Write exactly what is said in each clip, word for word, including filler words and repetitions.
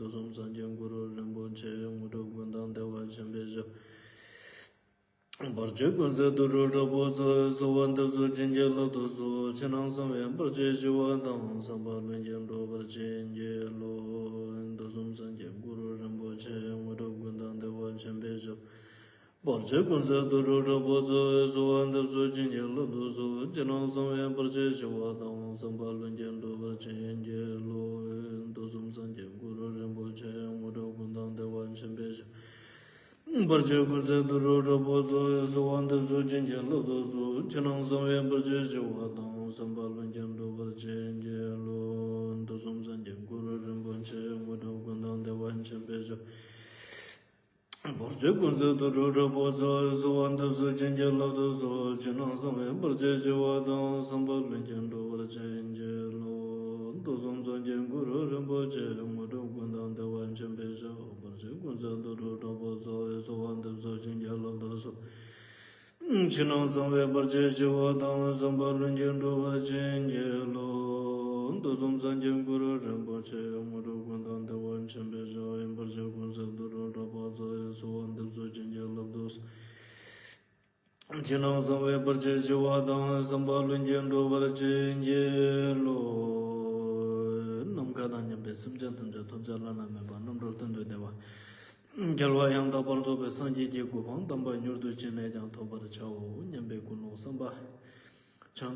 དུས་གསུམ་སངས་རྒྱས་གུ་རུ་རིན་པོ་ཆེ། དངོས་གྲུབ་ཀུན་དང་བདེ་བ་ཆེན་པོའི་ཞབས། བར་ཆད་ཀུན་སེལ་དུད་འགྲོ་དྲག་པོ་ཚོགས། གསོལ་བ་འདེབས་སོ་བྱིན་གྱིས་བརླབ་ཏུ་གསོལ། ཕྱི་ནང་གསང་བའི་བར་ཆད་ཞི་བ་དང་། བསམ་པ་ལྷུན་གྱིས་འགྲུབ་པར་བྱིན་གྱིས་རློབས། དུས་གསུམ་སངས་རྒྱས་གུ་རུ་རིན་པོ་ཆེ། དངོས་གྲུབ་ཀུན་དང་བདེ་བ་ཆེན་པོའི་ཞབས། བར་ཆད་ཀུན་སེལ་དུད་འགྲོ་དྲག་པོ་ཚོགས། གསོལ་བ་འདེབས་སོ་བྱིན་གྱིས་བརླབ་ཏུ་གསོལ། ཕྱི་ནང་གསང་བའི་བར་ཆད་ཞི་བ་དང་། བསམ་པ་ལྷུན་གྱིས་འགྲུབ་པར་བྱིན་གྱིས་རློབས། དུས་གསུམ་སངས་རྒྱས་གུ་རུ་རིན་པོ་ཆེ། དངོས་གྲུབ་ཀུན་དང་བདེ་བ་ཆེན་པོའི་ཞབས། བར་ཆད་ཀུན་སེལ་དུད་འགྲོ་དྲག་པོ་ཚོགས། གསོལ་བ་འདེབས་སོ་བྱིན་གྱིས་བརླབ་ཏུ་གསོལ། ཕྱི་ནང་གསང་བའི་བར་ཆད་ཞི་བ་དང་། བསམ་པ་ལྷུན་གྱིས་འགྲུབ་པར་བྱིན་གྱིས་རློབས། དུས་གསུམ་སངས་རྒྱས་གུ་རུ་རིན་པོ་ཆེ། དངོས་གྲུབ་ཀུན་དང་བདེ་བ་ཆེན་པོའི་ཞབས། བར་ཆད་ཀུན་སེལ་དུད་འགྲོ་དྲག་པོ་ཚོགས། གསོལ་བ་འདེབས་སོ་བྱིན་གྱིས་བརླབ་ཏུ་གསོལ། ཕྱི་ནང་གསང་བའི་བར་ཆད་ཞི་བ་དང་། བསམ་པ་ལྷུན་གྱིས་འགྲུབ་པར་བྱིན་གྱིས་རློབས། དུས་གསུམ་སངས་རྒྱས་གུ་རུ་རིན་པོ་ཆེ། དངོས་གྲུབ་ཀུན་དང་བདེ་བ་ཆེན་པོའི་ཞབས། བར་ཆད་ཀུན་སེལ་དུད་འགྲོ་དྲག་པོ་ཚོགས། གསོལ་བ་འདེབས་སོ་བྱིན་གྱིས་བརླབ་ཏུ་གསོལ། ཕྱི་ནང་གསང་བའི་བར་ཆད་ཞི་བ་དང་། བསམ་པ་ལྷུན་གྱིས་འགྲུབ་པར་བྱིན་གྱིས་རློབས། དུས་གསུམ་སངས་རྒྱས་གུ་རུ་རིན་པོ་ཆེ། དངོས་གྲུབ་ཀུན་དང་བདེ་བ་ཆེན་པོའི་ཞབས། བར་ཆད་ཀུན་སེལ་དུད་འགྲོ་དྲག་པོ་ཚོགས། གསོལ་བ་འདེབས་སོ་བྱིན་གྱིས་བརླབ་ཏུ་གསོལ། ཕྱི་ནང་གསང་བའི་བར་ཆད་ཞི་བ་དང་། བསམ་པ་ལྷུན་གྱིས་འགྲུབ་པར་བྱིན་གྱིས་རློབས། ནམ་མཁའ་དང་མཉམ་པའི་སེམས་ཅན་ཐམས་ཅད་ཐོབ་བྱ་བླ་ན་མེད་པ་རྣམ་གྲོལ་གཏན་དུ་བདེ་བ། རྒྱལ་བ་ཡང་དག་པར་རྫོགས་པའི་སངས་རྒྱས་ཀྱི་གོ་འཕང་དམ་པ་མྱུར་དུ་ཅི་ནས་ཀྱང་ཐོབ་པར་བྱའོ་སྙམ་པའི་ཀུན་སློང་བསམ་པ་བྱང་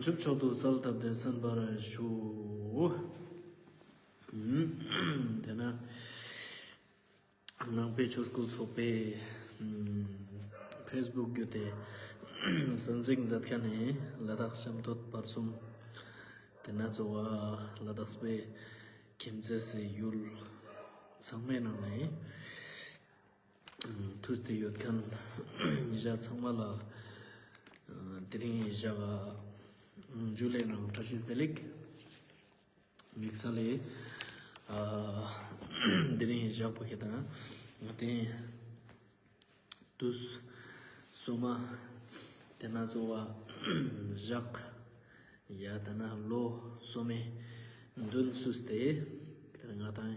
ཆུབ་མཆོག་ཏུ་གསལ་བཏབ་སྟེ་གསན་པར་ཞུ། དེ་ན། ནང་པའི་ཆོས་སྐུལ་ཚོགས་པའི་ཕེ་སི་བུག་བརྒྱུད་དེ་གསན་གཟིགས་མཛད་མཁན་ནི་ལ་དྭགས་གཤམ་སྟོད་བར་གསུམ། དེ་ན་གཙོ་བོ་ལ་དྭགས་པའི་ཁྱིམ་མཚེས་སུ་ཡུལ་ཚང་མའི་ནང་ནས་ཐུགས་ཏེ་ཡོད་མཁན་ཉེ་ཞ་ཚང་མ་ལ་དེ་རིང་ཉེ་ཞ་ག་འཇུ་ལེ་ནང་བཀྲ་ཤིས་བདེ་ལེགས། དམིགས་བསལ་ལས། ཨ། དེ་རིང་ཞག་པོ་ཁེ་དང་ང་དེ་དུས་སོ་མ་དེ་ན་གཙོ་བོ་ཞག་ཡ་དེ་ན་ལོ་སོ་མའི་མདུན་སུས་ཏེ་དེ་ང་དང་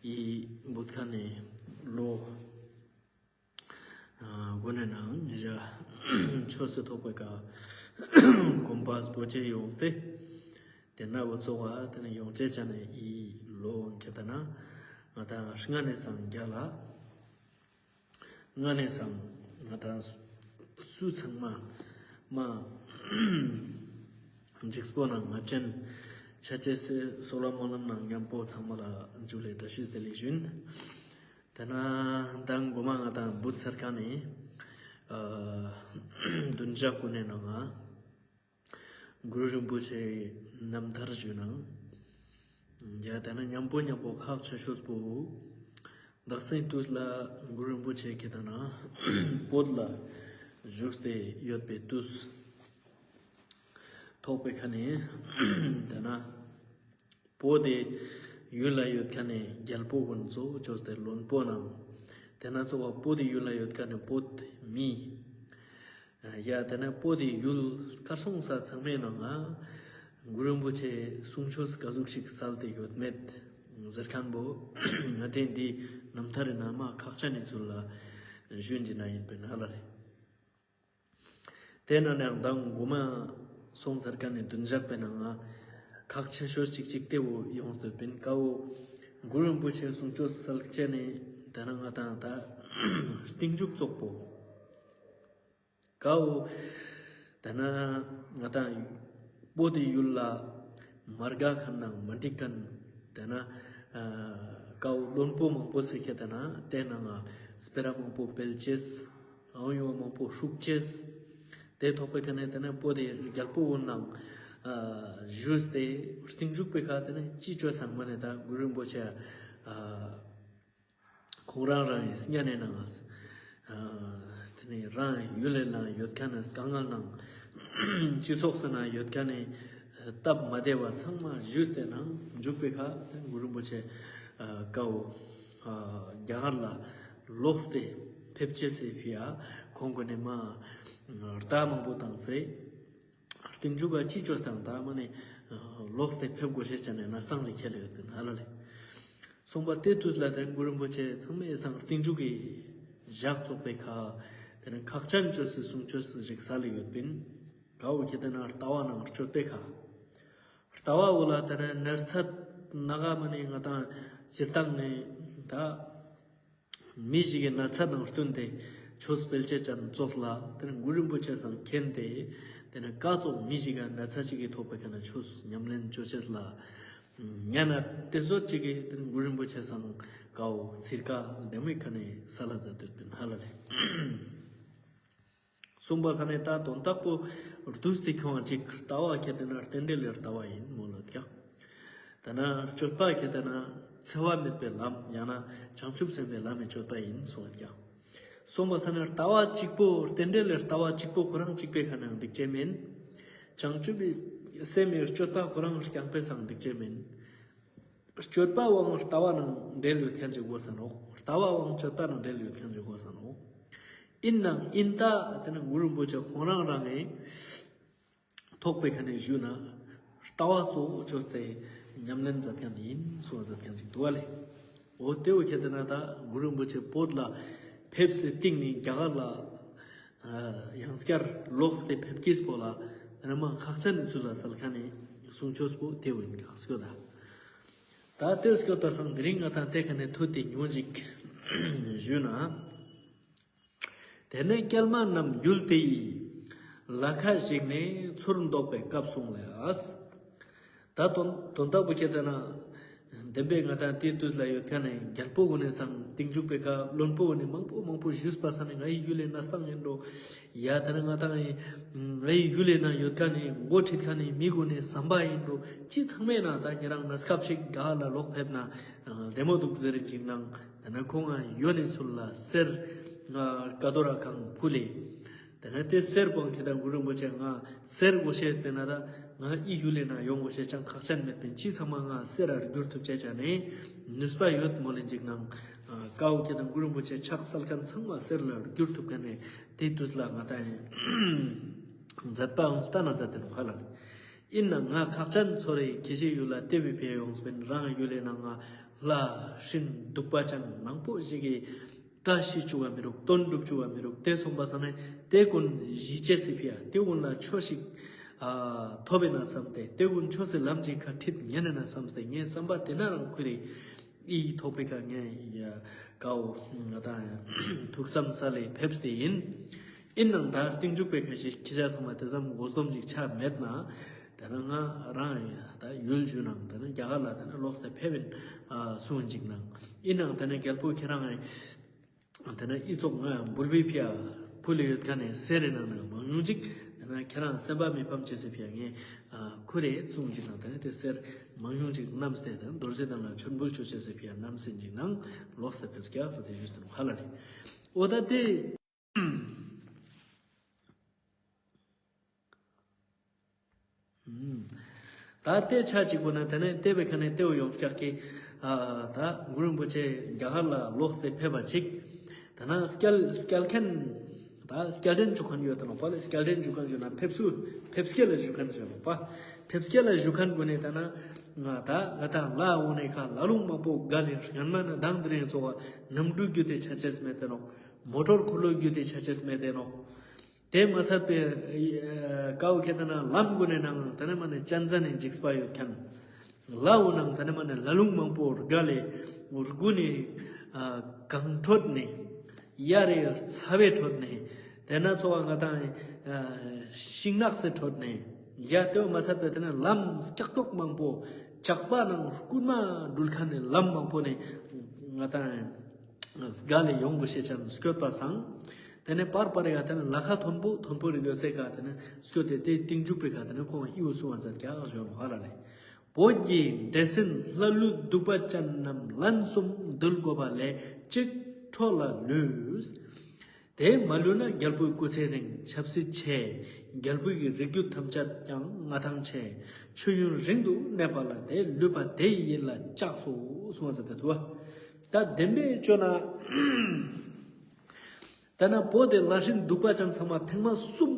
ཡི་བུད་ཁ་ནས་ལོ། སྒོ་ནས་ནང་ཉེ་ཞ་ཆོས་སུ་ཐོག་པའི་ཀ་གོམ་པ་སྤོ་ཆེ་ཡོངས་ཏེ། དེ་ན་བུ་ཚོགས་པ་དེ་ནི་ཡོངས་ཆེ་ཆ་ནས་ཡི་ལོ་འོང་ཁྱེད་ལྟ་ན་ང་དང་སྔ་ནས་སང་རྒྱ་ལ་སྔ་ནས་སང་ང་དང་སུ་ཚང་མ་མ་འཇིགས་པོ་ནང་ང་ཅན་ཆ་ཆེ་སེ་སོ་ལ་མོ་ལམ་ནང་མཉམ་པོ་ཚང་མ་ལ་འཇུ་ལེ་བཀྲ་ཤིས་བདེ་ལེགས་ཞུན། དེ་ན་མདང་དགོང་མ་ང་དང་བུད་ཚར་ཁ་ནས་བདུན་ཞག་ཀུན་ནས་ནང་ང་གུ་རུ་རིན་པོ་ཆེའི་རྣམ་ཐར་ཞུས་ནང་། ཡ་དེ་ན་མཉམ་པོ་མཉམ་པོ་ཁག་ཆེ་ཤོས་པོ་དག་སེང་དུས་ལ་གུ་རུ་རིན་པོ་ཆེ་གི་དེ་ན་བོད་ལ་བཞུགས་ཏེ་ཡོད་པའི་དུས་ཐོག་པའི་ཁ་ནས་དེ་ན། བོད་དེ་ཡུལ་ལ་ཡོད་མཁན་ནི་རྒྱལ་པོ་ཀུན་གཙོ་བོ་བཅོས་ཏེ་བློན་པོ་རྣམས། དེ་ན་གཙོ་བོ་བོད་དེ་ཡུལ་ལ་ཡོད་མཁན་ནི་བོད་མི། ཡ་དེ་ན་བོད་དེ་ཡུལ་གར་སོང་ས་ཚང་མའི་ནང་ང་གུ་རུ་རིན་པོ་ཆེ་གསུང་ཆོས་ག་ཟུག་ཞིག་གསལ་ཏེ་ཡོད་མེད་ཟེར་མཁན་པོ་ང་དེ་འདི་རྣམ་ཐར་རི་ནང་མ་ཁག་ཆེ་ནི་ཚུལ་ལ་ཞུན་གྱི་ན་ཡིན་པའི་ན་ལ་རེད། དེ་ན་ནས་མདང་དགོང་མ་སོང་ཚར་ཁ་ནས་བདུན་ཞག་པའི་ནང་ང་ཁག་ཆེ་ཤོས་གཅིག་གཅིག་དེ་བོ་ཡོངས་སུ་བིན་ཀ་བོ་གུ་རུ་རིན་པོ་ཆེ་གསུང་ཆོས་གསལ་བྱས་ནས་དེ་ན་ང་དང་ད་རྟིང་མཇུག་ཙོག་པོ་ཀ་བོ་དེ་ན་ང་དང་བོད་དེ་ཡུལ་ལ་མ་དགའ་མཁན་ནང་མ་འགྲིག་མཁན་དེ་ན་ཀ་བོ་བློན་པོ་མང་པོ་ཟེར་ཁྱེད་དེ་ན་དེ་ནང་ང་སྤེ་ར་མང་པོ་སྤེལ་ཅེས། ཨང་ཡོང་མང་པོ་ཧྲུག་ཅེས། དེ་ཐོག་པའི་ཁ་ནས་དེ་ནས་བོད་དེ་རྒྱལ་པོ་འོ་ནང་བཞུས་ཏེ་རྟིང་མཇུག་པའི་ཁ་དེ་ནས་ཅི་བཅོས་ཚང་མ་ནས་ད་གུ་རུ་རིན་པོ་ཆེ་ཁོང་རང་རང་ཡིན་སྙ་ནས་ནང་དེ་ནས་རང་ཡུལ་ལས་ནང་ཡོད་མཁན་ནས་དཀའ་ངལ་ནང་སྤྱི་ཚོགས་སུ་ནང་ཡོད་མཁན་ནས་སྟབས་མ་བདེ་བ་ཚང་མ་བཞུས་ཏེ་ནང་མཇུག་པའི་ཁ་དེ་གུ་རུ་རིན་པོ་ཆེ་ཀའོ། རྒྱ་གར་ལ་ལོག་སྟེ་ཕེབས་ཅེས་སི་ཕི་ཡ་ཁོང་གོ་ནས་མ་རྟ་མང་པོ་བཏང་སྟེ་རྟིང་མཇུག་ག་ཅི་བཅོས་དང་ད་མ་ནས་ལོག་སྟེ་ཕེབས་དགོས་ཤེས་ཅན་ནས་ན་སྟངས་ཅིག་ཁྱེར་ཡོད་པའི་ན་ལ་ལས། གསུངས་པ་དེ་དུས་ལ་དེ་གུ་རུ་རིན་པོ་ཆེ་ཚང་མས་སང་རྟིང་མཇུག་གི་ཞག་བཙོག་པའི་ཁ། དེ་ནས་ཁག་ཅན་བཅོས་སའི་གསུང་བཅོས་སའི་རིགས་ས་ལ་ཡོད་པིན། གའོ་ཁྱེད་དེ་ན་ལྟ་བ་ནང་སྤྱོད་པའི་ཁ། ལྟ་བ་འོ་ལ་དེ་ནས་ནར་ཚད་ནག་མ་ནི་ང་དང་སྤྱིར་བཏང་ནས་ད། མི་ཞིག་གི་ན་ཚ་དང་བསྟུན་ཏེ་ཆོས་སྤེལ་ཆེད་ཅན་ཙོགས་ལ་དེ་ནི་གུ་རུ་རིན་པོ་ཆེ་སང་མཁྱེན་ཏེ། དེ་ནི་ཀ་ཙོགས་མི་ཞིག་ག་ན་ཚ་ཅིག་གི་ཐོག་པའི་ཁ་ན་ཆོས་ཉམས་ལེན་ཅོ་ཆེད་ལ་ཉན་ན་དེ་ཟོ་ཅིག་གི་དེ་ནི་གུ་རུ་རིན་པོ་ཆེ་སང་ཀའོ་ཚིར་ཀ་འདེམས་མི་ཁ་ནས་ས་ལ་ཛ་དོད་པིན་ཧ་ལ་ལེ། གསུངས་པ་ས་ནས་ད་དོན་དག་པོ་བསྡུས་ཏེ་ཁྱོང་ཅིག་ལྟ་བ་ཁྱེད་དེ་ན་རྟེན་འབྲེལ་ལས་ལྟ་བ་ཡིན་མོ་ལ་ཀྱག་ད་ན་སྤྱོད་པ་ཁྱེད་དེ་ན་འཚེ་བ་མེད་པའི་ལམ་ཡང་ན་བྱང་ཆུབ་སེམས་དཔའི་ལམ་མི་སྤྱོད་པ་ཡིན་གསུངས་ཀྱག་གསུངས་པ་ས་ནས་ལྟ་བ་གཅིག་པོ་རྟེན་འབྲེལ་ལས་ལྟ་བ་གཅིག་པོ་ཁོ་རང་གཅིག་པའི་ཁ་ནང་འགྲིག་ཅེས་མིན། བྱང་ཆུབ་པའི་སེམས་མི་སྤྱོད་པ་ཁོ་རང་རྐྱང་པའི་སང་འགྲིག་ཅེས་མིན། སྤྱོད་པ་བའང་ལྟ་བ་ནང་འབྲེལ་ཡོད་མཁན་ཅིག་དགོས་ས་ནོག་ལྟ་བ་བའང་སྤྱོད་པ་ནང་འབྲེལ་ཡོད་མཁན་ཅིག་དགོས་ས་ནོག་ཡིན་ནའང་ཡིན་ད་དེ་ནི་གུ་རུ་རིན་པོ་ཆེ་ཁོང་རང་རང་ངས་ཐོག་པའི་ཁ་ནས་ཞུས་ན་ལྟ་བ་གཙོ་བོ་བཅོས་ཏེ་ཉམས་ལེན་མཛད་མཁན་ཡིན་གསུངས་མཛད་མཁན་ཅིག་འདུག་བ་ལེ། འོ་དེ་བོ་ཁྱེད་དེ་ན་ད་གུ་རུ་རིན་པོ་ཆེ་བོད་ལ་ཕེབས་སའི་སྟེང་ནས་རྒྱ་གར་ལ་ཡང་སྐྱར་ལོག་སྟེ་ཕེབས་ཀྱིས་པོ་ལ་རེ་མ་ཁག་ཆ་ནས་ཚུལ་ལ་སལ་ཁ་ནས་གསུང་ཆོས་པོ་དེ་བོ་ཡིན་ཁག་སྐྱོ་ད། ད་ལྟོས་སྐྱོད་པ་སང་དེ་རིང་ང་དང་དེ་ཁ་ནས་ཐུག་སྟེ་ཉོན་ཅིག་ཞུས་ན། དེ་ནས་སྐྱེལ་མ་རྣམས་ཡུལ་དེ་ཡི་ལ་ཁ་ཞིག་ནས་ཚུར་འདོགས་པའི་སྐབས་སོང་ལས། ད་དོན་དོན་དག་པོ་ཁྱེད་ལྟ་ན། བདེན་པའི་ང་དང་དེའི་དུས་ལ་ཡོད་མཁན་ནས་རྒྱལ་པོ་གོ་ནས་སང་སྟེང་འཇུག་པའི་ཁ་བློན་པོ་གོ་ནས་མང་པོ་མང་པོ་ཞུས་པ་ས་ནས་ང་ཡི་ཡུལ་ལས་ན་སྟངས་ཡིན་འགྲོ། ཡ་ད་ནི་ང་དང་ཡི་ང་ཡི་ཡུལ་ལས་ན་ཡོད་མཁན་ནས་འགོ་ཁྲིད་མཁན་ནས་མི་གོ་ནས་ཟམ་པ་ཡིན་འགྲོ། ཅི་ཚང་མས་ན་ད་ཉེ་རང་ན་སྐབས་ཤིག་ག་ལ་ལོག་ཕེབས་ན་བདེ་མོ་འདུག་ཟེར་ཅིག་ནང་ད་ནི་ཁོང་ང་ཡོད་ནས་ཚུལ་ལ་གསེར་ང་ཀ་དོ་ར་གང་ཕུ་ལས། དེ་ནས་དེ་གསེར་བང་ཁྱེད་དང་གུ་རུ་རིན་པོ་ཆེ་ང་གསེར་གོ་ཤེས་དེ་ན་ད་ང་ཨི་ཡུལ་ལས་ན་ཡོང་གོ་ཤེས་ཅང་ཁག་ཅན་མེད་པའི་ཅི་ཚང་མ་ང་གསེར་ར་བསྒྱུར་ཐུབ་ཅེས་ཅང་ནས་ནུས་པ་ཡོད་མོ་ལེན་ཅིག་ནང་ཀའོ་ཁྱེད་དང་གུ་རུ་རིན་པོ་ཆེ་ཕྱག་སལ་མཁན་ཚང་མ་གསེར་ལ་བསྒྱུར་ཐུབ་མཁན་ནས་དེ་དུས་ལ་ང་ད་ཡིན་མཛད་པའང་ལྟ་ན་མཛད་དེ་ནོ་ཧ་ལ་ནི་ཡིན་ན་ང་ཁག་ཅན་ཚོ་རེ་ཁྱེད་ཅེ་ཡུལ་ལ་བལྟས་པའི་ཕེ་ཡོང་སྤེན་རང་ཡུལ་ལས་ན་ང་ལ་ཧྲིན་སྡུག་པ་ཅན་མང་པོ་ཞིག་གིས། བཀྲ་ཤིས་བཅུ་བ་མི་རུག་དོན་འགྲུབ་བཅུ་བ་མི་རུག་དེ་གསུངས་པ་ས་ནས་དེ་ཀུན་གཞི་བཅས་སི་ཕི་ཡ་དེ་ཀུན་ལ་ཆོས་ཤིག་ཐོབ་ཡིན་ན་བསམ་སྟེ་དེ་ཀུན་ཆོས་སི་ལམ་གྱི་ཁ་ཁྲིད་ཉན་ཡིན་ན་བསམ་སྟེ་ངའི་བསམ་པ་དེ་ན་རང་ཁུ་རེ་ཨི་ཐོག་པའི་ཁ་ངའི་ཀའོ་ང་དང་ཐུགས་བསམ་ས་ལས་ཕེབས་ཏེ་ཡིན། ཡིན་ནང་ད་རྟིང་འཇུག་པའི་ཁ་ཤས་ཁྱི་ཆ་ཚང་མ་དེ་ཙམ་མགོ་སྡོམ་ཅིག་ཆ་མེད་ན་དེ་ན་ང་རང་ད་ཡུལ་ཞུ་ནང་དེ་ན་རྒྱ་གར་ལ་དེ་ན་ལོག་སྟེ་ཕེབས་ཡིན་གསུང་ཡིན་ཅིག་ནང་ཡིན་ནང་དེ་ན་རྒྱལ་པོ་ཁྱེད་རང་དེ་ན་ཨི་ཙོག་ང་འབུལ་བའི་ཕི་ཡ་ཕུ་ལ་ཡོད་མཁན་ནས་གསེར་རི་ནང་ནས་མང་ཉུང་ཅིག་དེ་ན་ཁྱེད་རང་སེམས་པ་མི་ཕམ་བྱེད་སའི་ཕི་ཡ་ངས་ཁུ་རེ་གསུང་ཅིག་ནང་དེ་ན་དེ་གསེར་མང་ཉུང་ཅིག་བསྣམས་ཏེ་དེ་ན་རྡོ་རྗེ་གདན་ལ་མཆོད་འབུལ་ཆོས་བྱེད་སའི་ཕི་ཡ་བསྣམས་ཟིན་ཅིག་ནང་ལོག་སྟེ་ཕེབས་ཀྱག་ཟེར་ཏེ་ཞུས་ཏེ་ཧ་ལ་རེད། འོ་ད་དེ། ད་ལྟའི་ཆ་གཅིག་པོ་ན་དེ་ནས་ལྟེ་བའི་ཁ་ནས་ལྟེ་བ་ཡོངས་ཀྱག་གི། ད་གུ་རུ་རིན་པོ་ཆེ་རྒྱ་གར་ལ་ལོག་སྟེ་ཕེབས་པ་གཅིག་ད་ན་སྐྱལ་སྐྱལ་མཁན། ད་སྐྱེལ་འདྲེན་བཅུག་མཁན་ཡོད་དེ་ནོག་པ་ལས་སྐྱེལ་འདྲེན་བཅུག་མཁན་ཡོད་ན་ཕེབས་བསུ་ཕེབས་སྐྱེལ་ལ་བཅུག་མཁན་ཡོད་ནོག་པ། ཕེབས་སྐྱེལ་ལ་བཅུག་མཁན་གུན་ནས་ད་ན་ང་ད་ང་དང་ལ་འོང་ནས་ཁ་ལ་ལུང་མང་པོ་དགའ་ལས་སྔན་མ་ན་དང་དེ་རིང་ཚོ་བ་གནམ་གྲུ་བརྒྱུད་དེ་ཆ་ཆེས་མེད་དེ་ནོག་མོ་ཊོར་འཁོར་ལོ་བརྒྱུད་དེ་ཆ་ཆེས་མེད་དེ་ནོག་དེ་མ་ཚད་པའི་ཀའོ་ཁེ་ད་ན་ལམ་གུན་ནས་ནང་ད་ནི་མ་ནས་ཅན་ཙ་ནས་འཇིགས་པ་ཡོད་མཁན། ལ་འོ་ནང་ད་ནི་མ་ནས་ལ་ལུང་མང་པོ་དགའ་ལས་འུར་དགུ་ནས་གངས་ཁྲོད་ནས་ཡ་རེ་ཚ་བའི་ཁྲོད་ནས་དེ་ན་ཚོ་བ་ང་དང་ཤིང་ནགས་སི་ཁྲོད་ནས་ཡ་དེ་མ་ཚད་པའི་དེ་ནས་ལམ་སྐྱག་ཏོག་མང་པོ་ཇག་པ་ནང་རྐུན་མ་འགྲུལ་མཁན་ནས་ལམ་མང་པོ་ནས་ང་དང་། སྒ་ལས་ཡོང་དགོས་ཤེས་ཅན་སྐྱོད་པ་སང་། དེ་ནས་པར་པར་ཡ་དེ་ནས་ལ་ཁ་མཐོན་པོ་མཐོན་པོ་རིག་ཡོད་སའི་ག་དེ་ནས་སྐྱོད་དེ་དེ་གཏིང་འཇུག་པའི་ག་དེ་ནས་ཁོང་ཨི་བོ་གསུང་བ་མཛད་ཀྱག་གཞོན་ཧ་ལ་ལས། བོད་ཀྱི་འདྲེ་སྲིན་ལྷ་ཀླུ་གདུག་པ་ཅན་རྣམས་ལན་གསུམ་འདུལ་དགོས་པ་ལས་གཅིག་འཕྲོ་ལ་ལུས། དེ་མ་ལུས་ན་རྒྱལ་པོའི་སྐུ་ཚེ་རིང་ཆབ་སྲིད་ཆེ། རྒྱལ་པོའི་གི་རིགས་རྒྱུད་ཐམས་ཅད་ཀྱང་མངའ་ཐང་ཆེ། མཆོད་ཡུན་རིང་དུ་གནས་པ་ལ་དེ་ལུས་པ་དེ་ཡི་ཡིད་ལ་བཅགས་སོ་གསུང་བ་མཛད་དེ་འདུག་བ། ད་བདེན་པའི་ཆོས་ན། ད་ན་བོད་དེ་ལ་ཧྲིན་གདུག་པ་ཅན་ཚང་མ་ཐེངས་མ་གསུམ་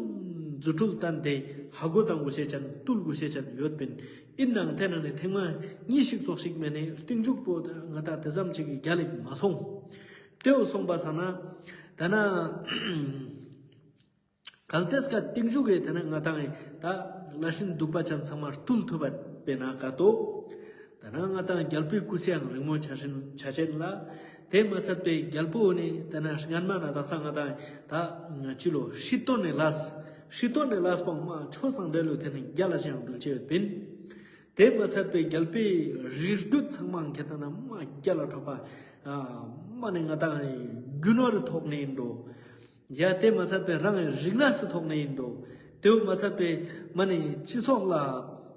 རྫུ་འཕྲུལ་བསྟན་ཏེ་ཧ་གོ་བཏང་དགོས་ཤེས་ཅན་བཏུལ་དགོས་ཤེས་ཅན་ཡོད་པིན། ཨིན་ནའང་དེ་ནང་ནས་ཐེངས་མ་གཉིས་ཤིག་ཙོགས་ཤིག་མེད་ནས་རྟིང་མཇུག་པོ་ང་ད་དེ་ཙམ་ཅིག་གི་རྒྱལ་ལེགས་མ་སོང་། དེའུ་སོང་པ་ས་ན་ད་ན། གལ་ཏེ་སྐད་རྟིང་མཇུག་གི་དེ་ནས་ང་དང་ད་ལ་ཧྲིན་གདུག་པ་ཅན་ཚང་མ་བཏུལ་ཐུབ་པ་དཔེར་ན་ཀ་ཏོ། ད་ནང་ང་དང་རྒྱལ་པོའི་སྐུ་ཚེའང་རིང་མོ་ཆ་ཧྲིན་ཆ་ཆེན་ལ། དེ་མ་ཚད་པའི་རྒྱལ་པོ་ནི་ད་ནང་སྔན་མ་ན་དག་ས་ང་དང་ད་ཅི་ལོ་ཧྲི་ཏོ་ནི་ལས། ཧྲི་ཏོ་ནི་ལས་པོ་མ་ཆོས་དང་འབྲེལ་ལུ་དེ་ནི་རྒྱལ་ལ་ཅང་འགྲུལ་ཆེ་ཡོད་པིན། དེ་མ་ཚད་པའི་རྒྱལ་པོའི་རིགས་རྒྱུད་ཚང་མ་ཁྱེད་ད་ན་མ་རྒྱལ་ལ་འཕྲོག་པ། མ་ནི་ང་དང་རྒྱུ་ནོར་ཐོག་ནས་ཡིན་འགྲོ། ཡ་དེ་མ་ཚད་པའི་རང་རིག་གནས་སུ་ཐོག་ནས་ཡིན་འགྲོ། དེའུ་མ་ཚད་པའི་མ་ནི་སྤྱི་ཚོགས་ལ་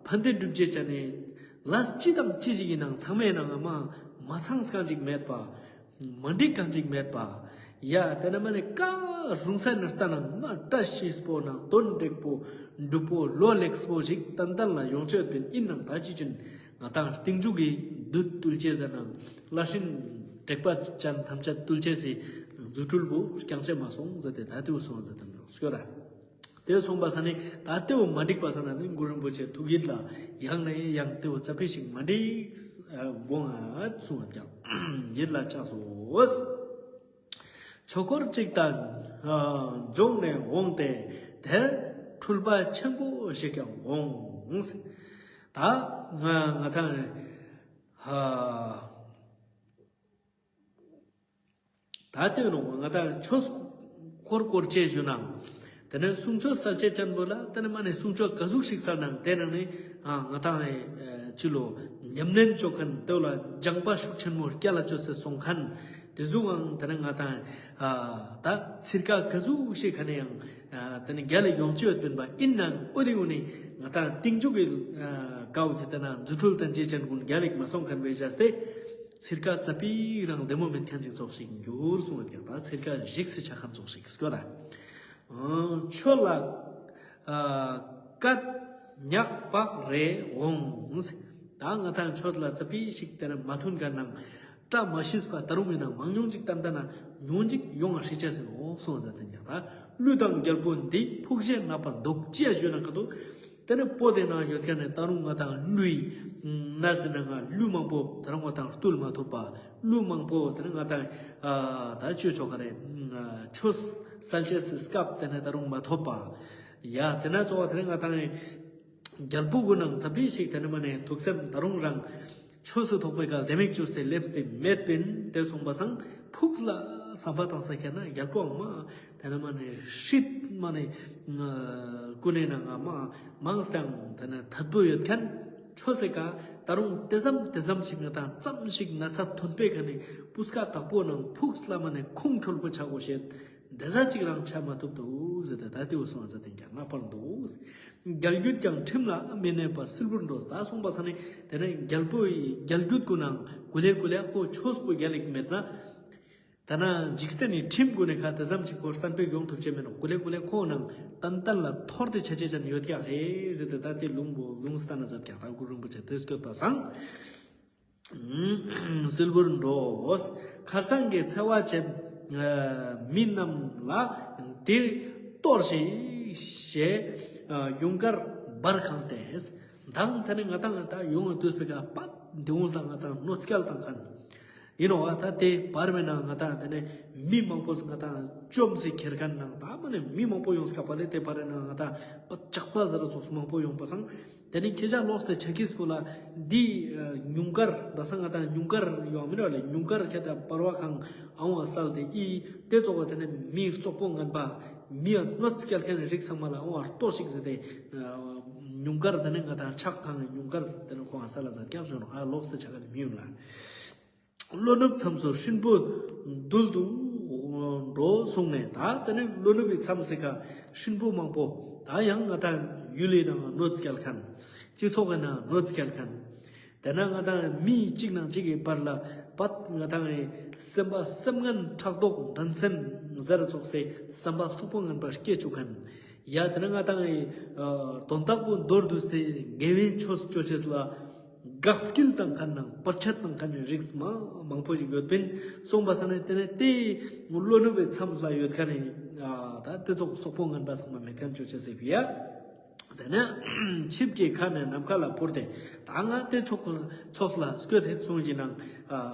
ཕན་བདེ་སྒྲུབ་བྱེད་ཅན་ནི་ལས་ཅི་དང་ཅི་ཞིག་ཡིན་ནང་ཚང་མའི་ནང་མ་མ་ཚང་སྐང་ཅིག་མེད་པ། མ་འགྲིག་སྐང་ཅིག་མེད་པ། ཡ་དེ་ན་མ་ནི་ཀ་རུང་ས་ནི་ལྟ་ནང་མ་བཀྲ་ཤིས་པོ་ནང་དོན་འགྲིག་པོ་འགྲུབ་པོ་ལོ་ལེགས་པོ་ཞིག་ཏན་ཏན་ལ་ཡོང་ཆོད་པིན། ཨིན་ནང་ད་ཅི་ཅུན་ང་དང་རྟིང་མཇུག་གི་བདུད་བཏུལ་བྱེད་ཟེར་ནང་ལ་ཧྲིན་དྲེགས་པ་ཅན་ཐམས་ཅད་བཏུལ་བྱེད་སའི་རྫུ་འཕྲུལ་པོ་རྐྱང་ཆད་མ་སོང་ཟེར་ཏེ་ད་དེའུ་སོང་ཟེར་ཏེ་སྐྱོ་ར། དེ་སོང་པ་ས་ནི་ད་དེའུ་མ་འགྲིག་པ་ས་ན་ནི་གུ་རུ་རིན་པོ་ཆེ་ཐུགས་ཡིད་ལ་ཡང་ནས་ཡང་དེའུ་ཙ་ཕི་ཞིག་མ་འགྲིག་དགོངས་ཨ་གསུང་ཨ་ཀྱང་ཡིད་ལ་ཆགས་སོ། ཆོས་འཁོར་གཅིག་དང་འབྱུང་ནས་འོངས་ཏེ་དེར་འཁྲུལ་པ་ཆེན་པོ་ཞིག་ཀྱང་འོངས། ད་ང་ང་དང་ཧ། ད་ལྟོས་ནོ་ང་དང་ཆོས་འཁོར་སྐོར་ཅེས་ཞུ་ནང་། དེ་ནས་གསུང་ཆོས་གསལ་བྱེད་ཅན་པོ་ལ་དེ་ནས་མ་ནས་གསུང་ཆོས་ག་ཟུག་ཞིག་གསལ་ནང་དེ་ནང་ནས་ང་དང་ཅི་ལོ་ཉམས་ལེན་ཆོ་མཁན་དེ་ལ་སྦྱངས་པ་ཤུགས་ཆེན་མོ་སྐྱ་ལ་ཆོས་སེ་སོང་མཁན་དེ་ཟུག་ཨང་དེ་ནས་ང་དང་ད་ཚིར་ཀ་ག་ཟུག་ཞིག་ག་ནས་ཡང་དེ་ནས་རྒྱ་ལས་ཡོང་ཆོས་ཡོད་པིན་པ་ཨིན་ནང་ཨོ་དེ་འུ་ནི་ང་དང་རྟིང་མཇུག་གི་ཀའོ་གི་དེ་ན་རྫུ་འཕྲུལ་དང་རྗེས་ཅན་ཀུན་རྒྱ་ལས་མ་སོང་མཁན་བས་བྱས་ཏེ། ཚིར་ཀ་ཙ་པིག་རང་བདེ་མོ་མེད་མཁན་ཅིག་ཙོགས་ཤིག་འགྱུར་གསུངས་པ་ཀྱང་ད་ཚིར་ཀ་རིགས་སུ་ཆ་མཁན་ཙོགས་ཤིག་སྐྱོ་ད། ཆོས་ལ་སྐད་ཉག་པག་རེ་འོང་། ད་ང་དང་ཆོས་ལ་ཙ་པིག་ཞིག་དེ་ན་མ་མཐུན་མཁན་ནང་བཀྲ་མ་ཤིས་པ་ད་རུང་མིན་ན་མང་ཉུང་ཅིག་ཏན་ཏན་ན་ཉུང་ཅིག་ཡོང་བ་ཧྲི་ཆ་ཟིན་འོང་གསུངས་པ་ཟ་དེ་ཀྱང་ད་ཀླུ་དང་རྒྱལ་པོ་འདི་ཕུགས་བཞེད་ནག་པར་འདུག་ཅི་ཡ་ཞུས་ན་ཁ་ཐུག་དེ་ནས་པོ་དེ་ནང་ཡོད་མཁན་ནི་ད་རུང་ང་དང་ཀླུའི་ན་ཟེར་ན་ང་ཀླུ་མང་པོ་ད་རུང་ང་དང་བཏུལ་མ་ཐུབ་པ། ཀླུ་མང་པོ་དེ་ནས་ང་དང་ད་ཆོས་ཆོ་ག་རེ་ཆོས་གསལ་བྱེད་སི་སྐབས་དེ་ནས་ད་རུང་མ་ཐོབ་པ། ཡ་དེ་ན་གཙོ་བོ་དེ་ནས་ང་དང་རྒྱལ་པོ་གུ་ནང་ཙ་པིག་ཞིག་དེ་ནས་མ་ནས་ཐུགས་སེམས་ད་རུང་རང་ཆོས་སུ་ཐོག་པའི་ག་ལྡེ་མིག་བཅུ་སྟེ་སླེབས་ཏེ་མེད་པིན་དེ་སོང་པ་སང་ཕུགས་ལ་བསམ་པ་བཏང་ས་ཁྱེར་ན་རྒྱལ་པོའང་མ་དེ་ནས་མ་ནས་ཧྲིད་མ་ནས་ཀུན་ནས་ནང་ང་མ་མང་སྟེང་དེ་ནས་ཐད་པོ་ཡོད་མཁན་ཆོས་སེ་ཀ་ད་རུང་དེ་ཙམ་དེ་ཙམ་ཞིག་ང་དང་ཙམ་ཞིག་ན་ཚ་ཐོན་པའི་ཁ་ནས་སྤུས་ཀ་དག་པོ་ནང་ཕུགས་ལ་མ་ནས་ཁུངས་འཁྱོལ་པོ་ཆག་གོ་ཤེས། འདི་ཟ་གཅིག་རང་ཆ་མ་ཐུབ་འདུག་ཟེར་ཏེ་ད་ལྟོས་སོང་ཨ་ཙ་དེ་ཀྱང་ནག་པར་འདུག་རྒྱལ་རྒྱུད་ཀྱང་ཁྲིམས་ལ་མི་གནས་པར་སིལ་བུར་འགྲོ། ད་སོང་པ་ས་ནི་དེ་ནས་རྒྱལ་པོ་ཡི་རྒྱལ་རྒྱུད་ཀུན་ནང་ཀུ་ལེ་ཀུ་ལེ་ཁོ་ཆོས་པོ་རྒྱལ་ལེགས་མེད་ན། ད་ན་འཇིག་རྟེན་ནི་ཁྲིམས་ཀུན་ནས་ཁ་དེ་ཙམ་གཅིག་པོ་གཏན་འབེབས་ཡོང་ཐུབ་ཆེ་མེད་ནོ་ཀུ་ལེ་ཀུ་ལེ་ཁོ་ནང་ཏན་ཏན་ལ་ཐོར་ཏེ་ཆ་ཆེ་ཅན་ཡོད་ཀྱང་ཧེ་ཟེར་ཏེ་ད་ལྟའི་ལུང་པོ་ལུང་སྟན་ན་མཛད་ཀྱང་ད་གུ་རུ་རིན་པོ་ཆེ་དེ་སྐྱོད་པ་སང་། སིལ་བུར་འགྲོ། ཁར་སང་གི་འཚེ་བ་བྱེད་མི་རྣམས་ལ་འདིར་གཏོར་ཞིག་ཞེས་ཡུངས་ཀར་འབར་གང་སྟེ། མདང་དེ་ནི་ང་དང་ད་ཡོང་བ་དུས་པའི་ཀ་པ་འདི་འོང་ས་ང་དང་གནོད་སྐྱལ་བཏང་མཁན་ཡིན་ནོ་བ། ད་དེ་བར་མེད་ན་ང་དང་དེ་ནི་མི་མང་པོ་ང་དང་བཅོམ་སེ་ཁྱེར་མཁན་ནང་ད་མ་ནི་མི་མང་པོ་ཡོང་སྐབས་པ་ལས་དེ་བར་ན་ང་དང་པ་ཇག་པ་ཟེར་ཚོགས་མང་པོ་ཡོང་པ་སང་། དེ་ནས་ཁྱེད་ཅག་ལོག་སྟེ་ཆ་ཁིས་པོ་ལ་འདི་ཉུངས་དཀར་ད་ས་ང་དང་ཉུངས་དཀར་ཡོང་མི་ར་ལས་ཉུངས་དཀར་ཁྱེད་དང་པར་བ་ཁང་ཨང་བ་སལ་ཏེ་ཨི་དེ་ཙོག་པ་དེ་ནས་མི་བཙོག་པོ་ངན་པ་མི་ཡང་གནོད་སྐྱེལ་མཁན་རིགས་ཚང་མ་ལ་ཨང་བ་ལྟོ་ཞིག་ཟེར་ཏེ་ཉུངས་དཀར་དེ་ནས་ང་དང་ཆག་ཁང་གི་ཉུངས་དཀར་དེ་ནས་ཁོང་ཨ་ས་ལ་ཟ་རྒྱག་བཟོས་ནོ་ཨ་ལོག་སྟེ་ཆ་ག་ནས་མི་ཡོང་ལ། ལྷོ་ནུབ་མཚམས་སུ་སྲིན་པོ་རྡུལ་དུ་འགྲོ་གསུངས་ནས་ད་དེ་ནས་ལྷོ་ནུབ་ཀྱི་མཚམས་སུ་ཁ་སྲིན་པོ་མང་པོ་ད་ཡང་ང་དང་ཡུལ་ལི་ནང་གནོད་སྐྱེལ་མཁན་སྤྱི་ཚོགས་ཀྱི་ནང་གནོད་སྐྱེལ་མཁན་དེ་ན་ང་དང་མི་གཅིག་ནང་གཅིག་གི་བར་ལ་པད་ང་དང་སེམས་པ་སེམས་ངན་ཕྲག་དོག་འགྲན་སེམས་ཟེར་ཚོགས་སེ་བསམ་པ་རྩོག་པོ་ངན་པ་སྐྱེ་བཅུག་མཁན་ཡ་དེ་ན་ང་དང་དོན་དག་པོ་མདོར་བསྡུས་ཏེ་དགེ་བའི་ཆོས་སྤྱོད་ཆེད་ལ། དགག་སྐྱིལ་བཏང་མཁན་ནང་བར་ཆད་བཏང་མཁན་ནི་རིགས་མ་མང་པོ་ཞིག་ཡོད་པིན། སོང་པ་ས་ནས་དེ་ནས་དེ་བློ་ནུབ་པའི་མཚམས་ལ་ཡོད་མཁན་ནི་ད་དེ་ཚོགས་ཚོགས་པོ་ངན་པ་ཚང་མ་མེད་མཁན་བཅོ་ཆེ་ཟེར་བི་ཡ། དེ་ནས་ཆིབས་ཀྱི་ཁ་ནས་ནམ་མཁའ་ལ་འཕུར་ཏེ་ད་ང་དེ་ཕྱོགས་ཕྱོགས་ལ་སྐྱོད་དེ་སོང་གི་ནང་།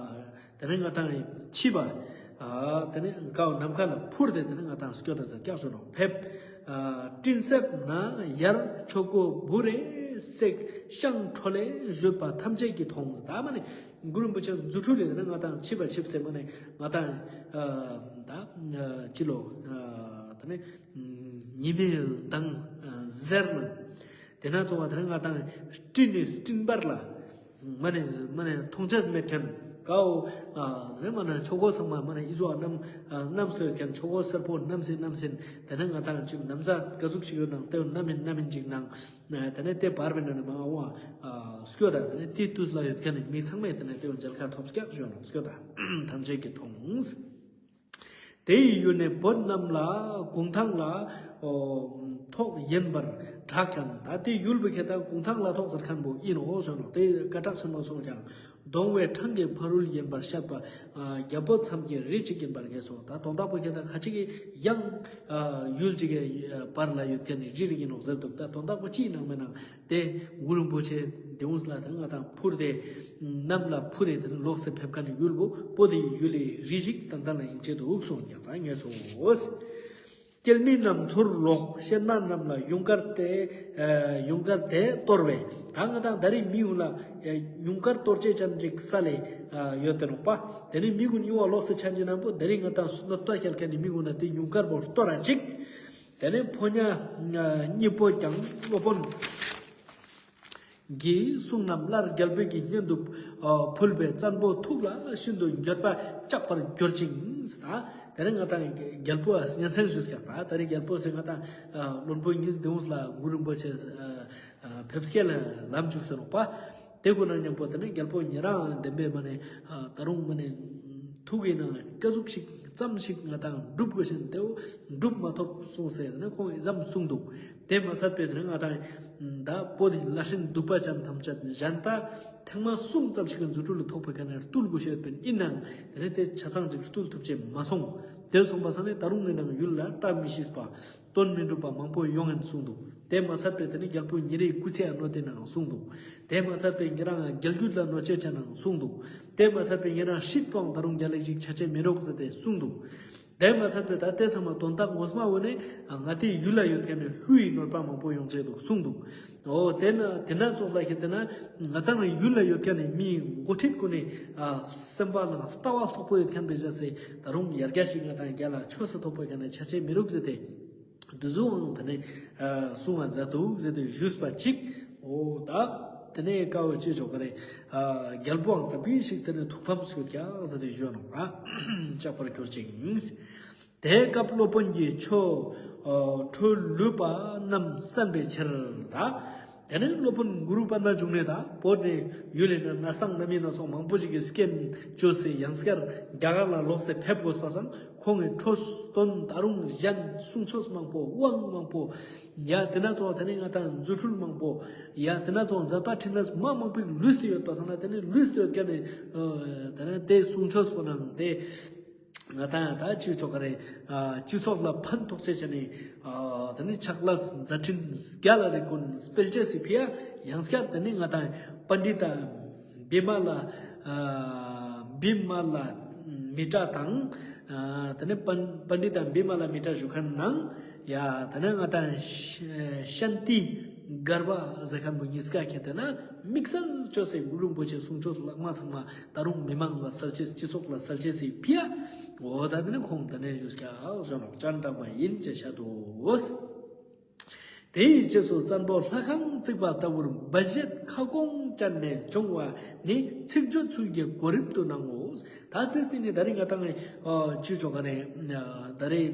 དེ་ནས་ང་དང་ཕྱིས་པ། དེ་ནས་ཀའོ་ནམ་མཁའ་ལ་འཕུར་ཏེ་དེ་ནས་ང་དང་སྐྱོད་ད་ཟེར་སྐྱག་ཞོ་ནོ་ཕེབས། སྤྲིན་གསེབ་ན་ཡར་ཆོས་གོས་བུ་རེ་བསྲེགས་ཤངས་ཁྲོ་ལས་བཞུད་པ་ཐམས་ཅད་ཀྱིས་མཐོང་། ད་མ་ནི་གུ་རུ་རིན་པོ་ཆེ་རྫུ་འཕྲུལ་ལས་དེ་ནས་ང་དང་ཕྱིས་པ་ཕྱིས་ཏེ་མ་ནི་ང་དང་ད་ཅི་ལོ་དེ་ནས་ཉི་མའི་མདངས་ཟེར་ན། དེ་ན་ཚོ་བ་དེ་ང་དང་སྤྲིན་ནས་སྤྲིན་པར་ལ། མ་ནས་མ་ནས་མཐོང་ཆས་མེད་མཁན་ཀའོ། རེ་མ་ན་ཆོ་གོ་ཚང་མ་མ་ནས་ཨི་ཟོ་བ་རྣམ་རྣམ་སོས་མཁན་ཆོ་གོ་སེར་པོ་རྣམ་སེ་རྣམ་སེ་དེ་ནས་ང་དང་ཅིག་ནམ་ཟ་ག་ཟུག་ཅིག་ཡོད་ནང་དེ་རྣམ་ཡིན་རྣམ་ཡིན་ཅིག་ནང་། དེ་ནས་དེ་བར་བའི་ནང་ནས་མ་འོང་བ་སྐྱོ་ད་དེ་ནས་དེ་དུས་ལ་ཡོད་མཁན་ནི་མི་ཚང་མས་དེ་ནས་དེ་འོ་མཇལ་ཁ་ཐོབ་སྐྱག་ཞོ་ནང་སྐྱོ་ད་ཐམས་ཅད་ཀྱིས་མཐོང་། དེ་ཡི་ཡུལ་ནས་བོད་རྣམས་ལ་གུང་ཐང་ལ་ཐོག་ཡིན་པར་གྲགས་ཀྱང་ད་དེ་ཡུལ་བུ་ཁེ་ད་གུང་ཐང་ལ་ཐོག་ཟེར་མཁན་པོ་ཡིན་ནོ་ཞོ་ནོ་དེ་ཀ་གྲགས་ཆེན་པོ་སོང་ཀྱང་གདོང་བའི་འཕྲང་གི་ཕ་རོལ་ཡིན་པར་བཤད་པ། རྒྱལ་པོ་མཚམས་ཀྱི་རི་གཅིག་ཡིན་པར་ངེས་སོ། ད་དོན་དག་པོ་ཁེ་ད་ཁ་ཅིག་གི་ཡང་ཡུལ་གཅིག་གི་བར་ལ་ཡོད་མཁན་ནི་རི་རིགས་ཡིན་ནོ་ཟེར་འདུག་ད་དོན་དག་པོ་ཅི་ཡིན་ནང་མེད་ནང་། དེ་གུ་རུ་རིན་པོ་ཆེ་དེ་འུ་ལ་དེ་ང་དང་འཕུར་ཏེ་གནམ་ལ་འཕུར་རེ་དེ་ལོག་སེ་ཕེབས་མཁན་ནི་ཡུལ་བོ་པོ་དེ་ཡི་ཡུལ་ལི་རི་ཞིག་ཏན་ཏན་ལ་ཡིན་ཆེད་དུ་འུག་སོང་ཀྱང་ད་ངས་སོ། སྐྱེལ་མི་རྣམས་ཚུར་ལོག་གཤེད་མ་རྣམས་ལ་ཡུངས་ཀར་དེ་ཡུངས་ཀར་དེ་གཏོར་བས། ད་ང་དང་ད་རིང་མི་ཡུལ་ལ་ཡུངས་ཀར་གཏོར་བྱེད་ཅན་ཅིག་ས་ལས་ཡོད་དེ་ནོག་པ། དེ་ནི་མི་ཀུན་ཡུལ་བ་ལོག་སེ་ཆ་འཇི་ནང་པོ་དེ་རིང་ང་དང་སུ་ནོ་ལྟ་ཁྱེར་མཁན་ནི་མི་ཀུན་ལ་དེ་ཡུངས་ཀར་བོ་གཏོར་ར་ཅིག་དེ་ནས་ཕོ་ཉ་གཉིས་པོ་ཀྱང་སློབ་དཔོན་གྱི་གསུང་རྣམས་སླར་རྒྱལ་པོའི་གི་སྙན་དུ་ཕུལ་བས་བཙན་པོ་ཐུགས་ལ་ཤིན་ཏུ་འགྱོད་པ་བཅག་པར་གྱུར་ཅིང་། ད་དེ་ནས་ང་དང་རྒྱལ་པོ་སྙན་སེང་ཞུས་ཀྱང་ད་དེ་རིང་རྒྱལ་པོ་ཟེར་ང་དང་བློན་པོ་གཉིས་དེ་འུ་ལ་གུ་རུ་རིན་པོ་ཆེ་ཕེབས་སྐད་ལ་ལམ་འཇུག་ཟེར་རོགས་པ། དེ་ཀུན་ན་མཉམ་པོ་དེ་ནས་རྒྱལ་པོ་ཉེ་རང་བདེན་པའི་མ་ནས་ད་རུང་མ་ནས་ཐུགས་ཀྱི་ནང་སྐད་ཟུག་ཞིག་ཙམ་ཞིག་ང་དང་སྒྲུབ་དགོས་ཤིང་དེའོ་སྒྲུབ་མ་ཐུབ་གསུངས་ཟེར་ནས་ཁོང་ཨི་ཙམ་གསུངས་འདུག་དེ་མ་ཚད་པའི་དེ་ནས་ང་དང་ད་པོ་དེ་ལ་ཧྲིན་གདུག་པ་ཅན་ཐམས་ཅད་གཞན་ད་ཐེངས་མ་གསུམ་ཙམ་ཞིག་གི་རྫུ་འཕྲུལ་ལ་ཐོགས་པའི་ཁ་ནས་བཏུལ་དགོས་ཤེས་པའི་ཡིན་ནའང་དེ་ནས་དེ་ཆ་ཚང་ཅིག་བཏུལ་ཐུབ་ཅེས་མ་སོང་། དེ་སོང་པ་ས་ནས་ད་རུང་ངའི་ནང་ཡུལ་ལ་བཀྲ་མི་ཤིས་པ། དོན་མི་འགྲུབ་པ་མང་པོ་ཡོང་ངན་གསུངས་འདུག་དེ་མ་ཚད་པའི་དེ་ནི་རྒྱལ་པོ་ཉེ་རེའི་སྐུ་ཚེ་ཨ་ནོ་དེ་ནའང་གསུངས་འདུག་དེ་མ་ཚད་པའི་ཉེ་རང་རྒྱལ་རྒྱུད་ལ་གནོད་བྱེད་ཆ་ནའང་གསུངས་འདུག་དེ་མ་ཚད་པའི་ཉེ་རང་ཧྲིད་པའང་ད་རུང་རྒྱལ་ལེགས་ཤིག་ཆ་ཆེ་མི་རོགས་ཟེར་ཏེ་གསུངས་འདུག་དེ་མ་ཚད་པའི་ད་དེ་ཚང་མ་དོན་དག་ངོ་མ་འོ་ནས་ང་དེའི་ཡུལ་ལ་ཡོད་མཁན་ནི་ལྷུ་ཡི་གནོད་པ་མང་པོ་ཡོང་བྱས་འདུག་གསུངས་འདུག་འོ་དེ་ན་དེ་ན་ཚོགས་ལ་ཁྱེད་དེ་ན་ང་ད་ང་ཡུལ་ལ་ཡོད་མཁན་ནི་མིའི་འགོ་ཁྲིད་ཀུན་ནི་སེམས་པ་ལ་ལྟ་བ་ལྷག་པོ་ཡོད་མཁན་པའི་བཞག་སེ་ད་རུང་ཡར་རྒྱས་ཤིག་ང་དང་རྒྱ་ལ་ཆོས་སུ་ཐོགས་པའི་ག་ནས་ཆ་ཆེ་མི་རུག་ཟེར་ཏེ། འདི་ཚོའང་ད་ནི་གསུང་བ་མཛད་འདུག་ཟེར་ཏེ་ཞུས་པ་གཅིག་འོ་ད་དེ་ནས་དཀའ་བ་སྤྱོད་ཆོག་ག་རེད། རྒྱལ་པོའང་ཙམ་པའི་ཞིག་དེ་ནས་ཐུགས་ཕམ་སོད་ཀྱང་ཟེར་ཏེ་ཞུས་ནོ་ར་ལྕགས་པར་གྱུར་ཅིང་། དེའི་སྐབས་སློབ་དཔོན་གྱིས་ཆོ་འཕྲུལ་ལུས་པ་རྣམས་གསན་པའི་ཕྱིར་ད། དེ་ནས་སློབ་དཔོན་གུ་རུ་པདྨ་འབྱུང་གནས་དང་བོད་ནས་ཡུལ་ལས་ན་གནས་སྟངས་རྣམ་གཉིས་སྣ་ཚོགས་མང་པོ་ཞིག་གི་སྐྱེམས་བཅོས་སེ་ཡང་སྐྱར་རྒྱ་གར་ལ་ལོག་སྟེ་ཕེབས་དགོས་པ་སང་ཁོང་གི་འཕྲོ་སྟོན་ད་རུང་གཞན་གསུང་ཆོས་མང་པོ་དབང་མང་པོ་ཡ་དེ་ན་ཚོ་དེ་ནས་ང་དང་རྫུ་འཕྲུལ་མང་པོ་ཡ་དེ་ན་ཚོ་མཛད་པ་འཕྲིན་ལས་མ་མང་པོ་ལུས་ཏེ་ཡོད་པ་སང་ན་དེ་ནས་ལུས་ཏེ་ཡོད་མཁན་ནི་དེ་ནས་དེ་གསུང་ཆོས་པོ་ནང་དེ། ང་དང་ད་ཅི་ཆོག་ག་རེ། སྤྱི་ཚོགས་ལ་ཕན་ཐོགས་ཆེ་ཆེ་ནི། དེ་ནི་ཕྱག་ལས་མཛད་འཕྲིན་རྒྱ་ལ་རིགས་ཀུན་སྤེལ་ཆེ་སི་ཕི་ཡ་ཡང་སྐྱར་དེ་ནི་ང་དང་པཎྜི་ཏ་བི་མ་ལ། བི་མ་ལ་མི་ཏྲ་དང་། དེ་ནི་པཎ་པཎྜི་ཏ་བི་མ་ལ་མི་ཏྲ་ཞུ་མཁན་ནང་ཡ་དེ་ནི་ང་དང་ཤཱནྟི་གརྦྷ་ཟེར་མཁན་པོ་གཉིས་ཀ་ཁྱེད་དེ་ན་དམིགས་བསལ་བཅོས་སེ་གུ་རུ་རིན་པོ་ཆེ་གསུང་ཆོས་ལག་མ་ཚང་མ། ད་རུང་མི་མང་ལ་གསལ་བྱེད་སྤྱི་ཚོགས་ལ་གསལ་བྱེད་སའི་ཕི་ཡ། འོ་ད་དེ་ནི་ཁོང་དེ་ནས་བཞུགས་ཀྱང་གཞོན་ནུ་སྤྱན་དྲངས་པ་ཡིན་ཅེས་བཤད་དོ། དེའི་རྗེས་སུ་བཙན་པོ་ལྷ་ཁང་བརྩིགས་པ་ལྟ་བུར་སྦ་བཞེད་ཁ་སྐོང་ཅན་ནས་བྱུང་བ་ནི་ཚིག་བརྗོད་ཚུལ་གྱི་གོ་རིམ་དུ་གནང་ངོ་། ད་དེ་སྟེང་ནས་ད་རེས་ང་དང་ཅུ་ཆོ་ག་ནས་ད་རེས་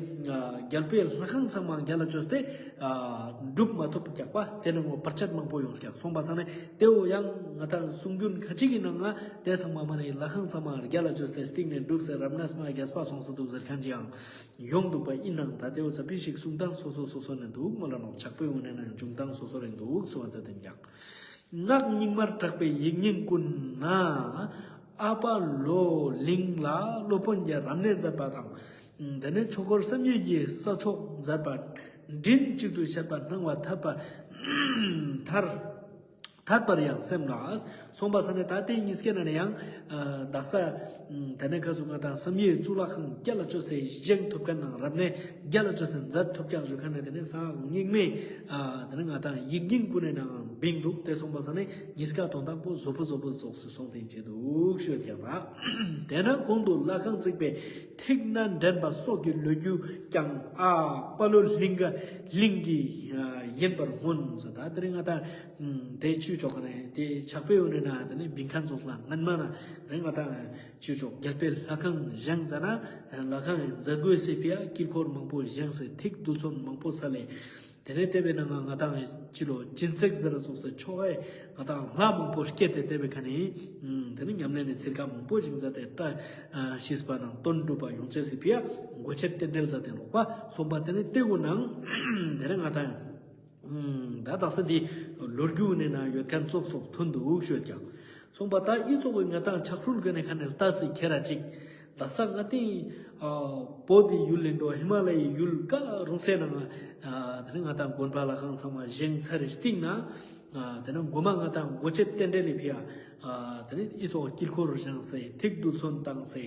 རྒྱལ་པོའི་ལྷ་ཁང་ཚང་མ་རྒྱ་ལ་བཅོས་ཏེ་སྒྲུབ་མ་ཐུབ་རྒྱག་པ་དེ་ནས་ངོ་བར་ཆད་མང་པོ་ཡོང་ཀྱང་སོང་པ་སང་ནས། དེའོ་ཡང་ང་དང་གསུང་རྒྱུན་ཁ་ཅིག་གི་ནང་ང་དེ་ཚང་མ་མ་ནི་ལྷ་ཁང་ཚང་མ་རྒྱ་ལ་བཅོས་ཏེ་སྟེང་ནས་འགྲུབ་ཟེར་རབ་གནས་མ་རྒྱས་པ་སོང་ས་འདུག་ཟེར་མཁན་ཅིག་ཡང་ཡོང་འདུག་པ་ཡིན་ནང་ད་དེའོ་ཙ་པི་ཞིག་གསུང་སྟངས་སོ་སོ་སོ་སོ་ནས་འདུག་མ་ལ་ནོག་ཇག་པོའི་ངོས་ནས་ན་འབྱུང་སྟངས་སོ་སོ་རེད་འདུག་སོ་བ་ཙ་དེ་འགྱངས། སྔགས་རྙིང་མར་གྲགས་པའི་ཡིག་རྙིང་ཀུན་ན། ཨ་པ་ལོ་གླིང་ལ་སློབ་དཔོན་གྱི་རབ་གནས་མཛད་པ་དང་། དེ་ནས་ཆོས་འཁོར་བསམ་ཡས་ཀྱི་ས་ཕྱོགས་མཛད་པ། མགྲིན་གཅིག་ཏུ་བཤད་པ་སྣང་བ་ཐར་པ། ཐར། ཐར་པར་ཡང་སེམས་ལ། སོང་པ་ས་ནས་ད་ལྟའི་གཉིས་ཀའི་ནང་ནས་ཡང་། ཨ། དག་ས། དེ་ནས་ཁ་སུ་ང་དང་བསམ་ཡས་གཙུག་ལག་ཁང་རྒྱ་ལ་ཅོ་སེ་བཞེངས་ཐུབ་མཁན་ནང་རབ་གནས་རྒྱ་ལ་ཅོ་སེ་མཛད་ཐུབ་ཀྱག་ཞུ་མཁན་ནས། དེ་ནས་སྔགས་རྙིང་མའི། ཨ། དེ་ནས་ང་དང་ཡིག་རྙིང་ཀུན་ནས་ནང་བིང་འདུག་དེ་སོང་པ་ས་ནས་གཉིས་ཀ་དོན་དག་པོ་བཟོ་པོ་བཟོ་པོ་རྫོགས་སུ་སོང་དེ་བྱེད་འདུག་ཞུ་ཡོད་ཀྱག་ད། དེ་ན་གོང་དུ་ལྷ་ཁང་བརྩིགས་པའི་ཐིག་སྣ་འདྲེན་པ་སོགས་ཀྱི་ལོ་རྒྱུས་ཀྱང་ཨ་པ་ལོ་གླིང་ག་གླིང་གི་ཡིན་པར་མངོན་ཟེར། ད་དེ་རིང་ང་དང་དེ་ཆོས་ཕྱོགས་ནས་དེ་ཕྱག་དཔེ་ཡོད་ནས་ན། དེ་ནས་བིང་མཁན་ཚོ་ལ་སྔན་མ་ན་དེ་རིང་ང་དང་ཆོས་ཕྱོགས་རྒྱལ་པོའི་ལྷ་ཁང་བཞེངས་ཟེར་ན། ལྷ་ཁང་མཛད་སྒོའི་སྲིད་པའི་དཀྱིལ་འཁོར་མང་པོ་བཞེངས་སེ་ཐིག་རྡུལ་ཚོན་མང་པོ་ས་ལས། དེ་ནས་དེ་བས་ན་ང་ང་དང་ཕྱི་ལོ་སྦྱིན་སྲེག་ཟེར་ར་ཚོགས་སེ་ཆོ་ག་ང་དང་ལྷ་མང་པོ་སྐྱེས་ཏེ་དེ་བས་ཁ་ནས། དེ་ནས་ཉམས་ལེན་ནས་ཚིར་ཁ་མང་པོ་ཞིག་མཛད་དེ་བཀྲ་ཤིས་པ་དང་དོན་འགྲུབ་པ་ཡོང་ཆེད་སྲིད་པའི་སྒོ་ཆེད་རྟེན་འབྲེལ་མཛད་དེ་ལོག་པ་སོང་པ། དེ་ནས་དེ་གུ་ནང་དེ་ནས་ང་དང་། ད་དག་ས་འདི་ལོ་རྒྱུས་ནས་ན་ཡོད་མཁན་ཙོགས་ཙོགས་ཐོན་འདུག་ཞུས་ཀྱང་། སོང་པ་ད་ཨི་ཙོགས་ཀྱི་ང་དང་ཆག་ཧྲུལ་གི་ནས་ཁ་ནས་ལྟ་སི་ཁྱེར་ར་ཅིག་དག་ས་ང་ཏིང་བོད་དི་ཡུལ་ལིན་འགྲོ་ཧི་མ་ལ་ཡའི་ཡུལ་ཀ་རུང་སེ་ན་ང་དེ་ནས་ང་དང་དགོན་པ་ལྷ་ཁང་ཚང་མ་བཞེངས་ཚར་རེ་སྟིང་ན། དེ་ནས་མགོ་མ་ང་དང་སྒོ་ཆེད་རྟེན་འབྲེལ་ལི་ཕི་ཡ། དེ་ནས་ཨི་ཙོགས་དཀྱིལ་འཁོར་བཞེངས་སེ་ཐིག་རྡུལ་ཚོན་བཏང་སེ།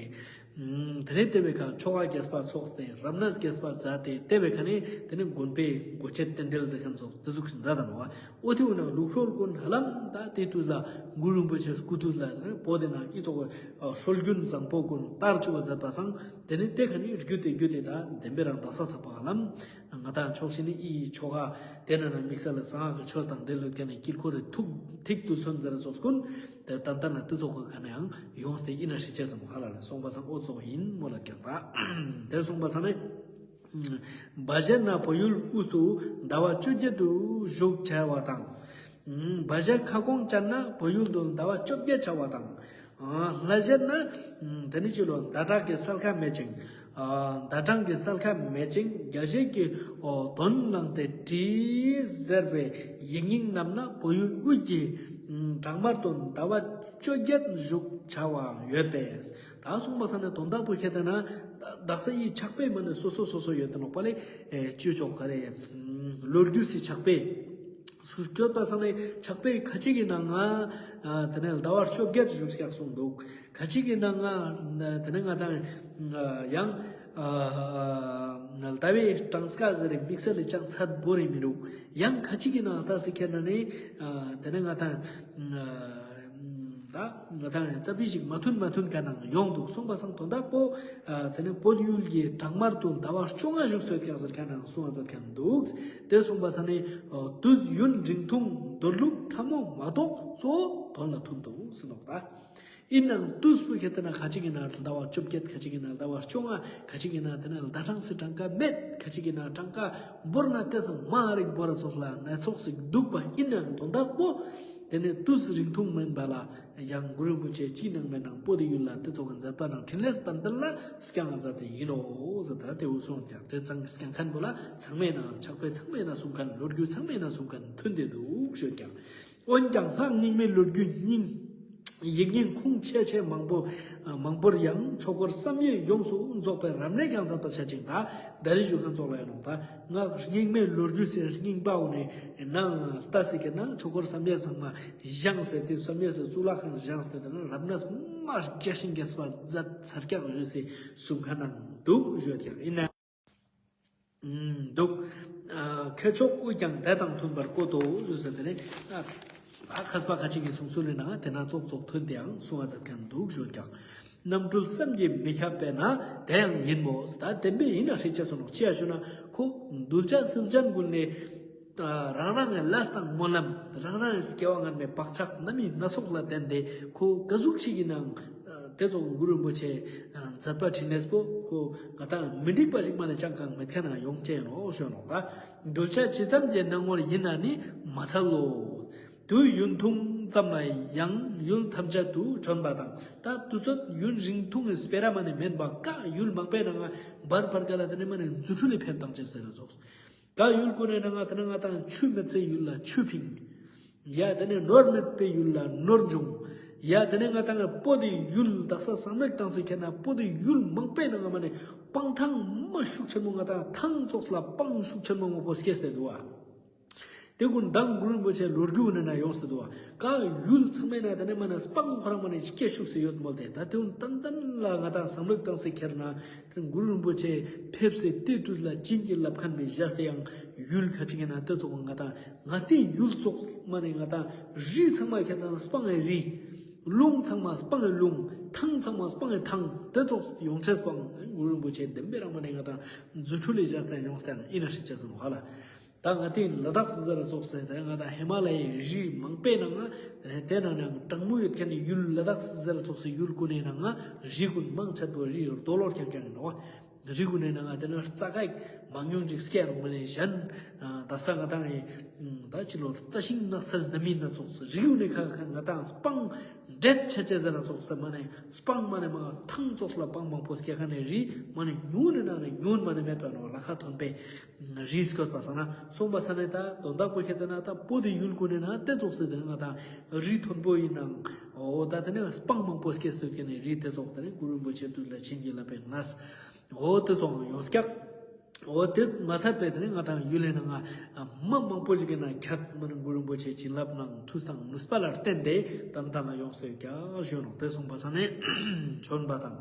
དེ་ནས་དེ་བས་ཁ་ཆོ་ག་རྒྱས་པ་ཚོགས་ཏེ་རབ་གནས་རྒྱས་པ་མཛད་དེ་དེ་བས་ཁ་ནས་དེ་ནས་དགོན་པའི་སྒོ་ཆེད་རྟེན་འབྲེལ་མཛད་མཁན་ཚོགས་དེ་ཟུག་ཞིག་མཛད་དང་བ། ཨོ་ཐི་འོ་ན་ལུགས་སྲོལ་ཀུན་ཧ་ལམ་ད་དེ་དུས་ལ་གུ་རུ་རིན་པོ་ཆེ་སྐུ་དུས་ལ་དེ་ནས་བོད་དེ་ན་ཨི་ཙོགས་སྲོལ་རྒྱུན་བཟང་པོ་ཀུན་དར་ཆུ་བ་མཛད་པ་སང་དེ་ནས་དེ་ཁ་ནས་རྒྱུ་དེ་རྒྱུ་དེ་ད་བདེན་པའི་རང་དག་ས་ཚགས་པ་ཧ་ལམ། ང་དང་ཕྱོགས་ཞིག་ནི་ཨི་ཆོ་ག་དེ་ན་ན་དམིགས་བསལ་ལ་གསང་སྔགས་ཀྱི་ཆོས་དང་འབྲེལ་ཡོད་མཁན་ནི་དཀྱིལ་འཁོར་རེ་ཐུག་ཐིག་རྡུལ་ཚོན་ཟེར་ཚོགས་ཀུན། དེ་ད་ལྟ་ན་དེ་ཚོགས་ཀྱི་ཁ་ན་ཡང་ཡོངས་ཏེ་ཨི་ན་ཧྲི་ཆེ་སམ་ཧ་ལ་ལ་སོང་པ་སང་ཨོ་ཚོགས་ཡིན་མོ་ལ་ཀྱང་ད། དེ་སོང་པ་སང་ནི། བ་ཞན་ན་བོད་ཡུལ་དབུས་སུ་ཟླ་བ་བཅོ་བརྒྱད་དུ་བཞུགས་བྱ་བ་དང་། བ་ཞན་ཁ་སྐོང་བཅར་ན་བོད་ཡུལ་དུ་ཟླ་བ་བཅོ་བརྒྱད་བྱ་བ་དང་། ལྷ་ཞན་ན་དེ་ནི་ཆུ་ལོ་ཟླ་གྲངས་ཀྱི་སལ་ཁ་མེད་ཅིང་། ཟླ་གྲངས་ཀྱི་སལ་ཁ་མེད་ཅིང་རྒྱ་བཞེད་ཀྱི་དོན་བླངས་ཏེ་བྲིས་ཟེར་བའི་ཡིག་རྙིང་རྣམས་ན་བོད་ཡུལ་དབུས་ཀྱི་བྲག་དམར་དུ་ཟླ་བ་བཅོ་བརྒྱད་བཞུགས་བྱ་བའང་ཡོད་པས། ད་གསུངས་པ་ས་ནས་དོན་དག་པོ་ཁྱེད་ལྟ་ན། དག་ས་ཡི་ཕྱག་དཔེ་མ་ནས་སོ་སོ་སོ་སོ་ཡོད་དེ་ནོག་པ་ལས། ཨེ་ཅུ་ཅོག་ག་རེ། ལོ་རྒྱུས་སི་ཕྱག་དཔེ། སུ་སྐྱོད་པ་ས་ནས་ཕྱག་དཔེ་ཁ་ཅིག་གི་ནང་ང་། དེ་ནས་ཟླ་བ་བཅོ་བརྒྱད་བཞུགས་ཀྱག་གསུངས་འདུག་ཁ་ཅིག་གི་ནང་ང་། དེ་ནས་ང་དང་། ཡང་། ཟླ་བའི་གྲངས་ཀ་ཟེར་རེ་དམིགས་བསལ་ལས་ཅང་ཚད་འབོར་རེ་མི་འདུག་ཡང་ཁ་ཅིག་གི་ནང་ལྟ་སི་ཁྱེད་ན་ནི། དེ་ནས་ང་དང་། ད་ང་དང་རྩ་བི་ཞིག་མ་མཐུན་མ་མཐུན་ག་ནང་ཡོང་འདུག་གསུངས་པ་སང་དོན་དག་པོ། དེ་ནས་བོད་ཡུལ་གྱི་བྲག་དམར་དུ་ཟླ་བ་བཅོ་ལྔ་བཞུགས་སོད་ཀྱང་ཟེར་ག་ནང་གསུང་བ་མཛད་མཁན་འདུག་དེ་གསུངས་པ་ས་ནས་དུས་ཡུན་རིང་ཐུང་འདོར་ལུགས་ཕྲ་མོ་མ་གཏོགས་གཙོ་བོ་དོན་ལ་མཐུན་འདུག་ཟེར་ནོག་ད། ཡིན་ནའང་དུས་པོ་ཁྱེད་ལྟ་ན་ཁ་ཅིག་གི་ནང་ཟླ་བ་བཅོ་བརྒྱད། ཁ་ཅིག་གི་ནང་ཟླ་བ་བཅོ་ལྔ། ཁ་ཅིག་གི་ནང་དེ་ནས་ཟླ་གྲངས་སི་གྲངས་ཀ་མེད། ཁ་ཅིག་གི་ནང་གྲངས་ཀ་འབོར་ན་ཏེ་སང་མ་རིག་འབོར་ར་ཚོགས་ལ་ན་ཚོགས་སི་འདུག་པ་ཡིན་ནའང་དོན་དག་པོ། དེ་ནས་དུས་རིང་ཐུང་མིན་པ་ལ་ཡང་གུ་རུ་རིན་པོ་ཆེ་གཅིག་ནང་མེད་ནང་བོད་དི་ཡུལ་ལ་དེ་ཚོ་གི་མཛད་པ་ནང་འཕྲིན་ལས་བསྟན་དེ་ལ་སྐྱང་མཛད་དེ་ཡིན་ནོ་ཟེར། ད་དེ་འུ་སོང་ཀྱང་དེ་ཚང་སྐྱང་མཁན་པོ་ལ་ཚང་མས་ན་ཕྱག་དཔེ་ཚང་མས་ན་གསུང་མཁན་ལོ་རྒྱུས་ཚང་མས་ན་གསུང་མཁན་མཐུན་དེ་འདུག་ཤོད་ཀྱང་། འོན་ཀྱང་སྔགས་རྙིང་མའི་ལོ་རྒྱུས་རྙིང་། ཡིག་རྙིང་ཁུངས་ཆེ་ཆེ་མང་པོ། མང་པོར་ཡང་ཆོས་འཁོར་བསམ་ཡས་ཡོངས་སུ་རྫོགས་པའི་རབ་གནས་ཀྱང་མཛད་པར་བྱ་ཅིང་ད། ད་རེས་ཞུ་མཁན་ཚོགས་ལ་ཡང་ནོག་ད། སྔགས་རྙིང་མའི་ལོ་རྒྱུས་སེ་རྙིང་པའོ་ནས་ནང་ལྟ་སི་ཀེ་ན་ཆོས་འཁོར་བསམ་ཡས་ཚང་མ་བཞེངས་སེ་དེ་བསམ་ཡས་སི་གཙུག་ལག་ཁང་བཞེངས་སེ་དེ་ན་རབ་གནས་མ་རྒྱས་ཤིང་རྒྱས་པ་མཛད་ཚར་ཀྱག་ཞུས་སེ་གསུང་མཁན་ནང་འདུག་ཞུས་ཀྱག་ཡིན་ན། འདུག་ཁ་ཕྱོགས་དབུས་ཀྱང་དེ་དང་མཐུན་པར་བཀོད་དོ་ཞུས་ཟེར་དེ་ནས། ཨ་མཁས་པ་ཁ་ཅིག་གི་གསུང་ཚུལ་ནི་ནང་དེ་ན་ཙོག་ཙོག་ཐོན་ཏེའང་གསུང་བ་མཛད་མཁན་འདུག་ཞུས་ཀྱང་། རྣམ་འཕྲུལ་བསམ་གྱིས་མི་ཁྱབ་པས་ན་དེ་ཡང་ཡིན་མོད། ད་བདེན་པའི་ཡིན་ན་ཧྲི་ཆ་སོ་ནོག་ཅི་ཡ་ཞུ་ན་ཁོ་གདུལ་བྱ་སེམས་ཅན་ཀུན་ནས་རང་རང་གི་ལས་དང་སྨོན་ལམ་རང་རང་གི་སྐྱེ་བ་སྔ་མའི་བག་ཆགས་རྣམ་སྨིན་སྣ་ཚོགས་ལ་བརྟེན་ཏེ་ཁོ་ག་ཟུག་ཞིག་གི་ནང་། དེ་ཚོ་གུ་རུ་རིན་པོ་ཆེ་མཛད་པ་འཕྲིན་ལས་པོ་ཁོ་ང་དང་མི་འགྲིག་པ་ཞིག་མ་ནས་ཅང་གང་མེད་མཁན་ན་ཡོང་ཅེས་ནོ་ཞུ་ནོ་ད། གདུལ་བྱ་ཇི་ཙམ་གྱི་སྣང་ངོར་ཡིན་ན་ནི་མ་འཚལ་ལོ། དུས་ཡུན་ཐུང་ཙམ་ལ་ཡང་ཡུལ་ཐམས་ཅད་དུ་བྱོན་པ་དང་ད་དུས་ཚོད་ཡུན་རིང་ཐུང་གི་སྤེ་ར་མ་ནས་མེན་པ་ཀ་ཡུལ་མང་པའི་ནང་ང་བར་བར་ག་ལ་དེ་ནས་མ་ནས་རྫུ་འཕྲུལ་ལས་ཕེབས་དང་ཅེས་ཟེར་ར་ཚོགས། ད་ཡུལ་ཀུན་ནས་ནང་ང་དེ་ན་ང་དང་ཆུ་མེད་ཚེ་ཡུལ་ལ་ཆུ་ཕིང་། ཡ་དེ་ནས་ནོར་མེད་པའི་ཡུལ་ལ་ནོར་འབྱུང་། ཡ་དེ་ནས་ང་ཏང་ངི་པོ་ཏི་ཡུལ་དག་ས་བསམ་རེག་བཏང་སྟེ་ཁྱེར་ན་པོ་ཏི་ཡུལ་མང་པོའི་ནང་ང་མ་ནས་སྤང་ཐང་མ་ཤུགས་ཆེན་མོ་ང་ཏང་ཐང་ཙོགས་ལ་སྤང་ཤུགས་ཆེན་མོ་མང་པོ་སྐྱེས་ཏེ་འདུག་བ། དེ་ཀུན་མདང་གུ་རུ་རིན་པོ་ཆེ་ལོ་རྒྱུས་ནས་ན་ཡོངས་སུ་འདུག་བ། ཀ་ཡུལ་ཚང་མའི་ནང་དེ་ནས་མ་ནས་སྤང་ཁོ་རང་མ་ནས་སྐྱེ་ཤུགས་སུ་ཡོད་མོལ་ཏེ། ད་དེ་ཀུན་ཏན་ཏན་ལ་ང་ཏང་བསམ་རེག་བཏང་སྟེ་ཁྱེར་ན། དེ་གུ་རུ་རིན་པོ་ཆེ་ཕེབས་སེ་དེ་དུས་ལ་བྱིན་གྱིས་བརླབས་མཁན་པའི་བཞག་སྟེ་ཡང་ཡུལ་ཁ་ཅིག་ཡིན་ན་དེ་ཚོ་ང་ཏང་ང་ཏི་ཡུལ་ཙོགས་མ་ནས་ང་ཏང་རི་ཚང་མ་ཁྱེར་ན་སྤང་ངི་རི། ལུང་ཚང་མ་སྤང་ངི་ལུང་། ཐང་ཚང་མ་སྤང་ངི་ཐང་། དེ་ཙོགས་ཡོང་ཆེས་སྤང་གུ་རུ་རིན་པོ་ཆེ་བདེན་པའི་རང་མ་ནས་ང་ཏང་རྫུ་འཕྲུལ་ལས་བཞག་སྟེ་ཡོང་སྟེ་ཡིན་ན་ཧྲི་ཆེ་སོང་ཧ་ལ། ད་ང་ཏི་ལ་དྭགས་སི་ཟེར་ཙོགས་སེ་དེ་ང་ཏང་ཧི་མ་ལ་ཡའི་རི་མང་པོའི་ནང་ང་དེ་ནས་དེ་ནང་ནས་གྲང་མོ་ཡོད་མཁན་ནི་ཡུལ་ལ་དྭགས་སི་ཟེར་ཙོགས་སེ་ཡུལ་ཀུན་ནས་ནང་ང་རི་ཀུན་མང་ཆེ་བོ་རི་རྡོ་ལོར་རྐྱང་རྐྱང་ཡིན་ནོ། རི་ཀུན་ནས་ནང་ང་དེ་ནས་རྩྭ་ཁ་མང་ཉུང་ཅིག་སྐྱེ་རུང་མ་ནས་གཞན་ད་ས་ང་ཏང་ཡི་ད་ཅི་ལོ་རྩྭ་ཤིང་ནགས་ཚལ་སྣ་མིན་སྣ་ཚོགས་སུ་རི་ཀུན་ནས་ཁ་ཁ་ང་ཏང་སྤང་འདྲེད་ཆ་ཆེ་ཟེར་ཙོགས་སེ་མ་ནས་སྤང་མ་ནས་མ་ཐང་ཙོགས་ལ་སྤང་མང་པོ་སྐྱེ་མཁན་ནི་རི་མ་ནས་ཉུང་ནས་ནང་ནས་ཉུང་མ་ནས་མེད་པ་ནོ། ལ་ཁ་ཐོན་པའི་རིས་བཀོད་པ་སང་ན་གསུངས་པ་ས་ནས་ད་དོན་དག་པོ་ཁྱེད་དེ་ན་ད་པོ་དེ་ཡུལ་ཀུན་ནས་ན་དེ་ཙོགས་སེ་དེ་ང་ཏང་རི་མཐོན་པོ་ཡིན་ནང་འོ་ད་དེ་ནས་སྤང་མང་པོ་སྐྱེས་སོ་ཁྱེད་ནས་རི་དེ་ཙོགས་དེ་ནས་གུ་རུ་རིན་པོ་ཆེ་དུས་ལ་བྱིན་གྱིས་བརླབས་པའི་ངས་འོ་དེ་ཙོགས་ཡོངས་ཀྱག་འོ་དེ་མ་ཚད་པའི་དེ་ནས་ང་ཏང་ཡུལ་ལས་ན་ང་མ་མང་པོ་ཞིག་གི་ན་ཁྱད་མ་ནས་གུ་རུ་རིན་པོ་ཆེ་བྱིན་རླབས་ནང་མཐུ་དང་ནུས་པ་ལ་བརྟེན་ཏེ་ད་ལྟ་ན་ཡོངས་སོ་ཀྱག་ཞུ་ནོ། དེ་གསུངས་པ་ས་ནས་བྱོན་པ་དང་།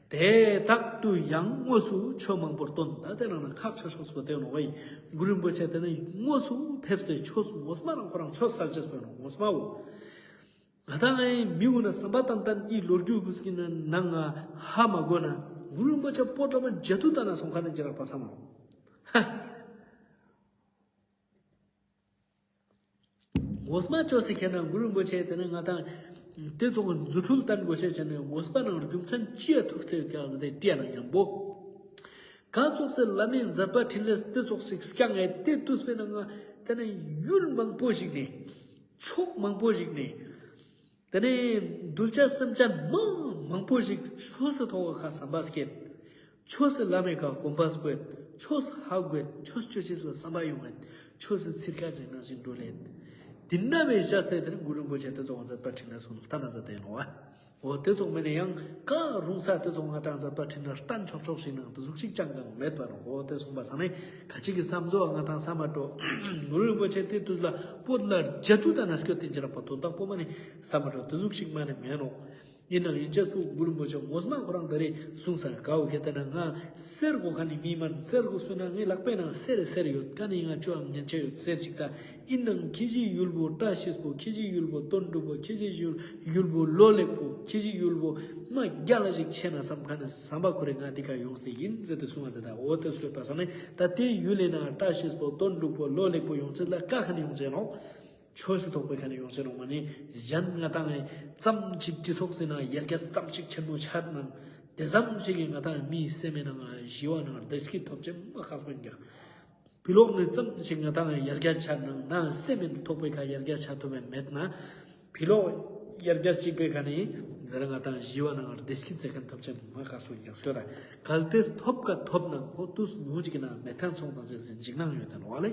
དེ་དག་ཏུ་ཡང་དངོས་སུ་ཆོས་མང་པོར་སྟོན། ད་དེ་ནང་ན་ཁག་ཆོས་ཕྱོགས་སུ་བསྟན་ནོ་བའི་གུ་རུ་རིན་པོ་ཆེ་དེ་ནས་དངོས་སུ་ཕེབས་ཏེ་ཆོས་ངོ་མ་རང་ཁོ་རང་ཆོས་གསལ་བྱེད་སྤེལ་ནོ་ངོ་མ་བོ། ང་ཏང་ཨེ་མི་འུ་ན་བསམ་པ་ཏན་ཏན་ཨི་ལོ་རྒྱུས་གུ་སྐྱིན་ན་ནང་ང་ཧ་མ་གོ་ན་གུ་རུ་རིན་པོ་ཆེ་པོ་ཏ་མ་ཇ་དུ་ཏ་ན་སོང་ཁ་ན་ཇ་རག་པ་ས་མ་ཧ། ངོ་མ་ཅོ་སི་ཁྱེད་ན་གུ་རུ་རིན་པོ་ཆེ་དེ་ནས་ང་ཏང་དེ་ཚོ་གི་རྫུ་འཕྲུལ་བསྟན་དགོས་ཤེས་བྱས་ནས་ངོ་མ་ནང་རྒྱུ་མཚན་ཅི་ཡ་ཐུག་སྟེ་ཀྱང་ཟེར་ཏེ་བྲིས་ན་ཉམ་པོ། ག་ཙོགས་སེ་བླ་མའི་མཛད་པ་འཕྲིན་ལས་དེ་ཙོགས་ཤིག་སྐྱང་ངས་དེ་དུས་པའི་ནང་ང་དེ་ནས་ཡུལ་མང་པོ་ཞིག་ནས་ཕྱོགས་མང་པོ་ཞིག་ནས། དེ་ནས་གདུལ་བྱ་སེམས་ཅན་མང་མང་པོ་ཞིག་ཆོས་སུ་ཐོག་ཁ་བསམ་པ་སྐྱེད། ཆོས་སུ་བླ་མའི་ཁ་གོམ་པ་སྐོད། ཆོས་སུ་ཧ་གོད། ཆོས་སྤྱོད་ཅེས་སུ་བསམ་པ་ཡོང་ངེད། ཆོས་སུ་ཚིར་ཁ་ཅིག་ནང་བཞིན་འགྲོ་ལེད། དེ་འདྲ་བའི་ཞག་སྟེ་དེ་ནི་གུ་རུ་རིན་པོ་ཆེ་དེ་ཚོ་མཛད་པ་འཕྲིན་ལས་སུ་ལྟ་ན་མཛད་དེ་ནོ་བ། འོ་དེ་ཚོ་མེད་ན་ཡང་ཀ་རུང་ས་དེ་ཚོ་ང་ཏང་མཛད་པ་འཕྲིན་ལས་བསྟན་ཆོག་ཆོག་ཞིག་ནང་དེ་ཟུག་ཅིག་ཅང་གང་མེད་པ་ནོ། འོ་དེ་གསུངས་པ་ས་ནས་ཁ་ཅིག་གི་བསམ་ཚོ་ང་ཏང་ས་མ་འགྲོ། གུ་རུ་རིན་པོ་ཆེ་དེ་དུས་ལ་པོ་ལ་ཇ་དུ་ད་ན་སྐྱོ་དེ་འཇིར་པ་དོན་དག་པོ་མ་ནི་ས་མ་འགྲོ་དེ་ཟུག་ཅིག་མ་ནི་མེད་ནོ། ཡིན་ནའང་ཡིན་ཅེས་པོ་གུ་རུ་རིན་པོ་ཆེ་ངོ་མ་ཁོ་རང་ད་རེ་གསུངས་ས་གའོ་ཁེ་ཏེ་ན་ང་གསེར་གོ་ཁ་ནི་མི་མན་གསེར་གོ་སྤེ་ན་ངའི་ལག་པའི་ནང་གསེར་གསེར་ཡོད་ཀ་ནི་ང་ཅོ་ཨམ་ཉན་ཆེ་ཡོད་གསེར་ཅིག་ད། ཡིན་ནའང་ཁྱེད་ཀྱི་ཡུལ་པོ་བཀྲ་ཤིས་པོ་ཁྱེད་ཀྱི་ཡུལ་པོ་དོན་གྲུབ་པོ་ཁྱེད་ཀྱི་ཡུལ་ཡུལ་པོ་ལོ་ལེགས་པོ་ཁྱེད་ཀྱི་ཡུལ་པོ་མ་རྒྱ་ལ་ཞིག་ཆེ་ན་བསམ་ཁ་ནས་བསམ་པ་ཁོ་རེ་ང་འདི་ག་ཡོངས་ཏེ་ཡིན་ཟེར་ཏེ་གསུངས་པ་དེ་དག་འོ་དེ་སྐྱོད་པ་ས་ནས་ད་དེ་ཡུལ་ལས་ན་བཀྲ་ཤིས་པོ་དོན་གྲུབ་པོ་ལོ་ལེགས་པོ་ཡོང་ཚེ་ལ་ཀ་ཁ་ནས་ཡོང་ཚེ་ནོ། ཆོས་སུ་གཏོགས་པའི་ཁ་ནས་ཡོང་ཚེ་ནོ་མ་ནི་གཞན་ང་ཏང་ཙམ་ཅིག་སྤྱི་ཚོགས་ཟེར་ན་ཡར་རྒྱས་ཙམ་ཅིག་ཆེན་མོ་ཆགས་ན་དེ་ཙམ་ཞིག་གིས་ང་ཏང་མིའི་སེམས་ནང་ཞི་བ་ནང་བདེ་སྐྱིད་ཐོབ་ཆེན་མ་ཁག་པོ་ཡིན་ཀྱང་། བི་ལོག་ནས་ཙམ་ཞིག་ང་ཏང་ཡར་རྒྱས་ཆགས་ན་ན་སེམས་ཐོག་པའི་ཁ་ཡར་རྒྱས་ཆགས་ཐུབ་པའི་མེད་ན། བི་ལོག་ཡར་རྒྱས་གཅིག་པའི་ཁ་ནས་འདི་ལ་ང་ཏང་ཞི་བ་ནང་བདེ་སྐྱིད་ཟེར་མཁན་ཐོབ་ཆེན་མ་ཁག་པོ་ཡིན་ཀྱང་ཤོད་ད། གལ་ཏེ་ཐོབ་ཀ་ཐོབ་ན་ཁོ་དུས་ཉུང་ཅིག་ན་མེ་ཐན་སོང་དང་བཅས་སེ་འཇིགས་སྣང་ཡོད་དེ་ནོ་བ་ལེ།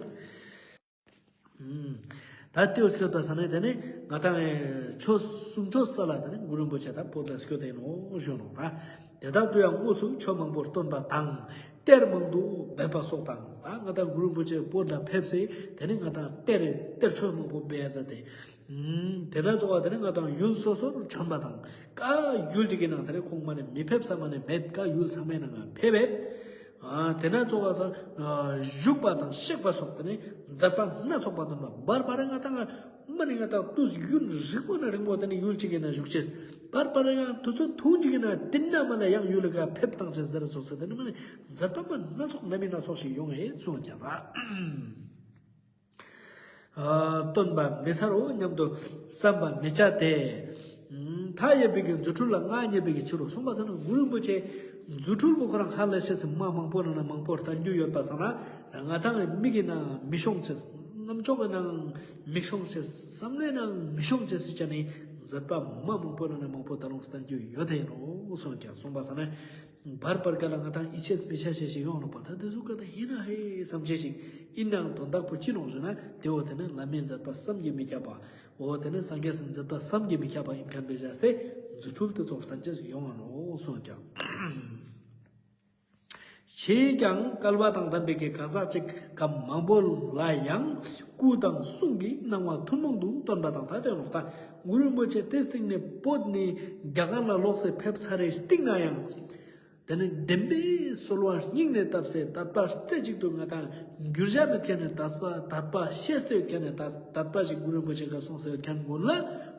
ད་ལྟེའུ་སྐྱོད་པ་ས་ནས་དེ་ནས་ང་ཏང་ཆོས་གསུང་ཆོས་ས་ལ་དེ་ནས་གུ་རུ་རིན་པོ་ཆེ་དང་བོད་ལ་སྐྱོད་དེ་ནོ་ཞུ་ནོ་ད། དེ་དག་ཏུ་ཡང་དངོས་སུ་ཆོས་མང་པོར་སྟོན་པ་དང་གཏེར་མང་དུ་སྦས་པ་སོགས་དང་ད་ང་ཏང་གུ་རུ་རིན་པོ་ཆེ་བོད་ལ་ཕེབས་སེ་དེ་ནས་ང་ཏང་གཏེར་གཏེར་ཆོས་མང་པོ་སྦས་ཡ་མཛད་དེ། དེ་ན་ཚོགས་པ་དེ་ནས་ང་ཏང་ཡུལ་སོ་སོར་བྱོན་པ་དང་ཀ་ཡུལ་གཅིག་གི་ནང་དེ་ནས་ཁོང་མ་ནས་མི་ཕེབས་ས་མ་ནས་མེད་ཀ་ཡུལ་ཚང་མའི་ནང་ཕེབས་པས། དེ་ན་ཚོགས་པ་ཚང་བཞུགས་པ་དང་གཤེགས་པ་སོགས་དེ་ནས་མཛད་པ་སྣ་ཚོགས་པ་སྟོན་པ་བར་བར་ང་ཏང་མ་ནི་ང་ཏང་དུས་ཡུན་རིང་པོ་ན་རིང་པོ་དེ་ནས་ཡུལ་གཅིག་གི་ནང་བཞུགས་ཅེས་བར་བར་ང་དུས་ཚོད་ཐུང་གཅིག་གི་ནང་དེ་ན་མ་ན་ཡང་ཡུལ་ལ་ཕེབས་བཏང་ཅེས་ཟེར་སོགས་སོ་དེ་ནས་མ་ནི་མཛད་པ་མ་སྣ་ཚོགས་ན་མི་སྣ་ཚོགས་ཤིག་ཡོང་ངེས་གསུངས་ཀྱང་ལ། སྟོན་པ་མི་ཚར་རོ་སྙམ་དུ་བསམ་པ་མི་བྱ་སྟེ། མཐའ་ཡས་པའི་གི་རྫུ་འཕྲུལ་ལ་མངའ་བརྙེས་པའི་གི་ཕྱིར་རོ་གསུངས་པ་ཟེར་ན་གུ་རུ་རིན་པོ་ཆེ་རྫུ་འཕྲུལ་པོ་ཁོ་རང་ཧ་ལས་ཤེས་སུ་མ་མང་པོ་ནང་ན་མང་པོར་བསྟན་རྒྱུ་ཡོད་པ་ས་ན་ང་ཏང་མིག་གི་ནང་མི་ཤོང་ཅེས་རྣམ་ཅོག་གི་ནང་མི་ཤོང་ཅེས་བསམ་བློའི་ནང་མི་ཤོང་ཅེས་སི་ཆ་ནས་མཛད་པ་མ་མང་པོ་ནང་ན་མང་པོ་ད་རུང་བསྟན་རྒྱུ་ཡོད་དེ་ཡིན་རོ་གསུངས་ཀྱང་གསུངས་པ་ས་ན། བར་བར་ག་ལ་ང་དང་ཡིད་ཆེས་མི་ཆ་ཤས་ཤིག་ཡོང་ནོག་པ། ད་དེ་ཚོ་ག་ད་ཡིན་ན་ཧེ་བསམ་ཤས་ཤིག་ཡིན་ནའང་དོན་དག་པོ་ཅི་ནོག་ཞུ་ན། དེ་འོ་དེ་ནི་བླ་མའི་མཛད་པ་བསམ་གྱིས་མི་ཁྱབ་པ། འོ་དེ་ནི་སངས་རྒྱས་སི་མཛད་པ་བསམ་གྱིས་མི་ཁྱབ་པ་ཡིན་མཁན་པའི་བཞག་སྟེ། རྫུ་འཕྲུལ་དེ་ཚོ་བསྟན་ཅེས་ཡོང་ང་ནོག་གསུངས་ཀྱང་། བྱས་ཀྱང་སྐལ་བ་དང་ལྡན་པའི་གི་གང་ཟག་ཅིག་གམ་མང་པོ་ལ་ཡང་སྐུ་དང་གསུང་གི་སྣང་བ་ཐུན་མོང་དུ་སྟོན་པ་དང་། ད་དེ་ནོག་ད་གུ་རུ་རིན་པོ་ཆེ་དེ་སྟེང་ནས་བོད་ནས་རྒྱ་གར་ལ་ལོག་སྟེ་ཕེབས་ཚར་རེ་སྟེང་ན་ཡང་། དེ་ནི་བདེན་པའི་གསོལ་བ་སྙིང་ནས་བཏབ་སའི་དད་པ་རྩེ་གཅིག་ཏུ་ང་དང་འགྱུར་བྱ་མེད་མཁན་ནི་དད་པ། དད་པ་བཤད་སྟོད་མཁན་ནི་དད་དད་པ་ཞིག་གུ་རུ་རིན་པོ་ཆེ་ག་གསུངས་སྟོད་མཁན་ཀུན་ལ་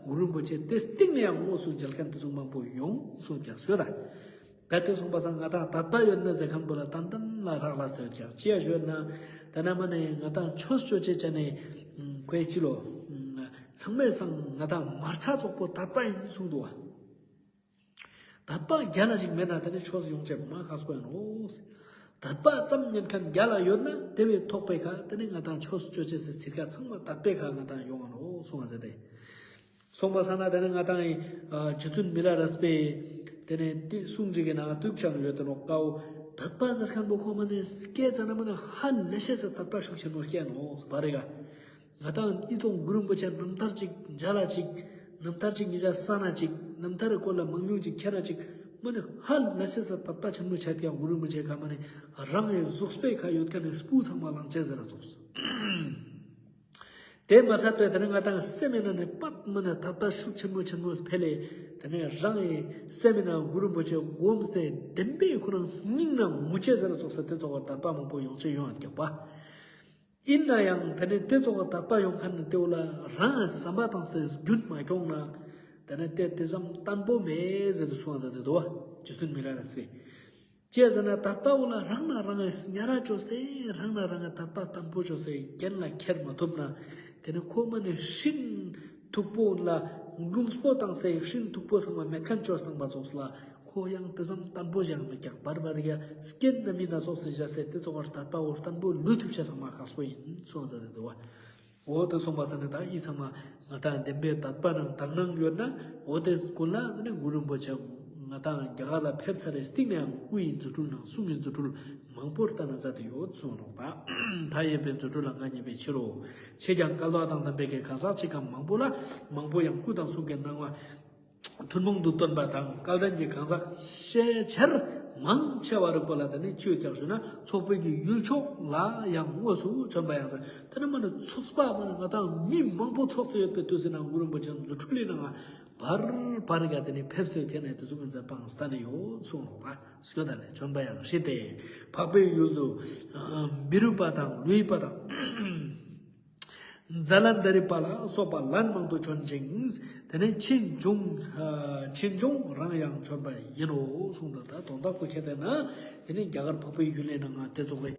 གུ་རུ་རིན་པོ་ཆེ་དེ་སྟེང་ནས་ཡང་དངོས་སུ་མཇལ་མཁན་དེ་ཚོ་མང་པོ་ཡོང་གསུངས་ཀྱང་ཟེར་ད། ད་དེ་གསུངས་པ་སང་ང་དང་དད་པ་ཡོད་ན་ཟེར་མཁན་པོ་ལ་ཏན་ཏན་ལ་རག་ལས་སྟོད་ཀྱང་ཅི་ཡ་ཞུ་ན། ད་ན་མ་ནི་ང་དང་ཆོས་ཅོ་ཅེས་ཅ་ནི་ཁོའི་ཅི་ལོ། ཚང་མས་སང་ང་དང་མ་རྩ་རྫོགས་པོ་དད་པ་ཡིན་གསུངས་འདུག་བ། དད་པ་རྒྱ་ལ་ཞིག་མེད་ན་དེ་ནི་ཆོས་ཡོང་ཆེད་མ་ཁག་པོ་ཡིན་ནོ། དད་པ་ཙམ་ཉན་མཁན་རྒྱ་ལ་ཡོད་ན་དེ་བས་ཐོག་པའི་ཁ་དེ་ནི་ང་དང་ཆོས་ཅོ་ཅེས་སི་ཚིར་ཁ་ཚང་མ་དད་པའི་ཁ་ང་དང་ཡོང་ང་ནོ་གསུང་བ་ཟེར་ཏེ། གསུངས་པ་ས་ན་དེ་ནི་ང་དང་ཡི་རྗེ་བཙུན་མི་ལ་རས་པའི་དེ་ནི་དེ་གསུང་ཅིག་གི་ནང་དུག་ཆང་ཡོད་དེ་ནོ་ཀའོ། དད་པ་ཟེར་མཁན་པོ་ཁོ་མ་ནི་སྐད་ཙ་ན་མ་ནི་ཧ་ལས་ཤེས་སི་དད་པ་ཤུགས་ཆེན་མོ་སྐྱེ་ནོ་བ་རེ་ག། ང་དང་ཨི་ཙོང་གུ་རུ་རིན་པོ་ཆེ་རྣམ་ཐར་ཅིག་མཇལ་ལ་ཅིག་རྣམ་ཐར་ཅིག་ཉིད་ཅག་ས་ན་ཅིག་རྣམ་ཐར་རི་སྐོར་ལ་མང་ཉུང་ཅིག་མཁྱེན་ན་ཅིག་མ་ནི་ཧ་ལ་སེ་ས་དད་པ་ཆེན་མོ་ཆ་ཏེ་ཡང་གུ་རུ་རིན་པོ་ཆེ་ག་མ་ནི་རང་ཡི་གཟུགས་པོའི་ཁ་ཡོད་མཁན་ནི་སྤུ་ཚང་མ་ལང་ཆེ་ཟེར་ར་ཚོགས། དེ་མ་ཚད་པའི་དེ་ནི་ང་དང་སེམས་ཡིན་ན་ནི་པད་མ་ནི་དད་པ་ཤུགས་ཆེན་མོ་ཆེན་མོ་འཕེལ་ལེ། དེ་ནི་རང་ཡི་སེམས་ཡིན་ན་གུ་རུ་རིན་པོ་ཆེ་སྒོམ་སྟེ་བདེན་པའི་ཁོ་རང་སྙིང་ན་ངུ་ཆེ་ཟེར་ར་ཚོགས་ས་དེ་ཚོགས་པ་དད་པ་མང་པོ་ཡོང་ཆེ་ཡོང་ཡ་རྒྱག་པ། ཡིན་ན་ཡང་དེ་ནི་དེ་ཚོགས་པ་དད་པ་ཡོང་མཁན་ནི་དེ་འོ་ལ་རང་བསམ་པ་དང་སེ་རྒྱུན་མ་སྐྱོང་ན། དེ་ནི་དེ་དེ་ཙམ་བརྟན་པོ་མེད་ཟེར་ཏེ་གསུངས་ཟེར་ཏེ་འདུག་བ། རྗེ་བཙུན་མི་ལ་རས་པས། ཅི་ཟེར་ན་དད་པ་འོ་ལ་རང་ན་རང་ཉ་ར་བཅོས་ཏེ་རང་ན་རང་དད་པ་བརྟན་པོ་བཅོས་ཏེ་རྒྱན་ལ་འཁྱེར་མ་ཐུབ་ན། དེ་ནི་ཁོ་མ་ནི་ཤིན་ཐུག་པོ་ལ་ལུང་སྤོ་བཏང་སེ་ཤིན་ཐུག་པོ་ཚང་མ་མེད་མཁན་བཅོས་བཏང་པ་ཚོགས་ལ། ཁོ་ཡང་དེ་ཙམ་བརྟན་པོ་ཞིག་མི་རྒྱག་བར་བར་ཡ་སྐྱེན་ན་མི་སྣ་ཚོགས་སུ་བཞག་སེ་དེ་ཚོ་བར་དད་པ་འོ་བརྟན་པོ་ལུས་ཐུབ་ཆ་ཚང་མ་ཁག་པོ་ཡིན་གསུངས་ཟེར་ཏེ་འདུག་བ། འོ་དེ་གསུངས་པ་ས་ནི་ད་ཨི་ཚང་མ་ང་དང་བདེན་པའི་དད་པ་ནང་དག་སྣང་ཡོད་ན་འོ་དེ་ཀུན་ལ་ནི་གུ་རུ་རིན་པོ་ཆེ་ང་དང་རྒྱ་གར་ལ་ཕེབས་ཚར་རེ་སྟེང་ནས་ཡང་སྐུ་ཡི་རྫུ་འཕྲུལ་ནང་གསུང་གི་རྫུ་འཕྲུལ་མང་པོར་བལྟ་ན་མཛད་དེ་ཡོད་གསུངས་ནོག་ད། མཐའ་ཡས་པའི་རྫུ་འཕྲུལ་ལ་མངའ་བརྙེས་པའི་ཕྱིར་རོ། ཆེས་ཀྱང་སྐལ་བ་དང་ལྡན་པའི་གི་གང་ཟག་ཅིག་གམ་མང་པོ་ལ་མང་པོ་ཡང་སྐུ་དང་གསུང་གི་སྣང་བ་ཐུན་མོང་དུ་སྟོན་པ་དང་སྐལ་ལྡན་གྱི་གང་ཟག་ཤས་ཆེར་མང་ཆེ་བ་རིགས་པ་ལ་དེ་ནི་ཆོས་ཀྱང་ཞུ་ན་ཚོགས་པའི་གི་ཡུལ་ཕྱོགས་ལ་ཡང་དངོས་སུ་བྱོན་པ་ཡང་ཟེར། དེ་ནི་མ་ནི་ཚོགས་པ་མ་ནི་ང་དང་མི་མང་པོ་ཚོགས་སུ་ཡོད་པའི་དུས་སུ་ན་གུ་རུ་རིན་པོ་ཆེ་རྫུ་འཕྲུལ་ལས་ནང་བར་བར་ག་དེ་ནི་ཕེབས་སུ་ཐེ་ནས་དེ་ཚོ་གི་མཛད་པའང་སྟན་ནས་ཡོད་གསུངས་ནོ། ད་སྐྱོ་ད་ནས་བྱོན་པ་ཡང་ཧྲི་སྟེ་འཕགས་པའི་ཡུལ་དུ་བི་རུ་པ་དང་ལུས་པ་དང་། ཛ་ལན་དྷ་རི་པ་ལ་སོགས་པ་ལན་མང་དུ་བྱོན་ཅིང་དེ་ནས་ཕྱིས་འབྱུང་ཕྱིས་འབྱུང་རང་ཡང་བྱོན་པ་ཡིན་ནོ་གསུངས་ད། ད་དོན་དག་པོ་ཁྱེད་དེ་ན་དེ་ནས་རྒྱ་གར་འཕགས་པའི་ཡུལ་ལས་ན་ང་དེ་ཚོ་གི་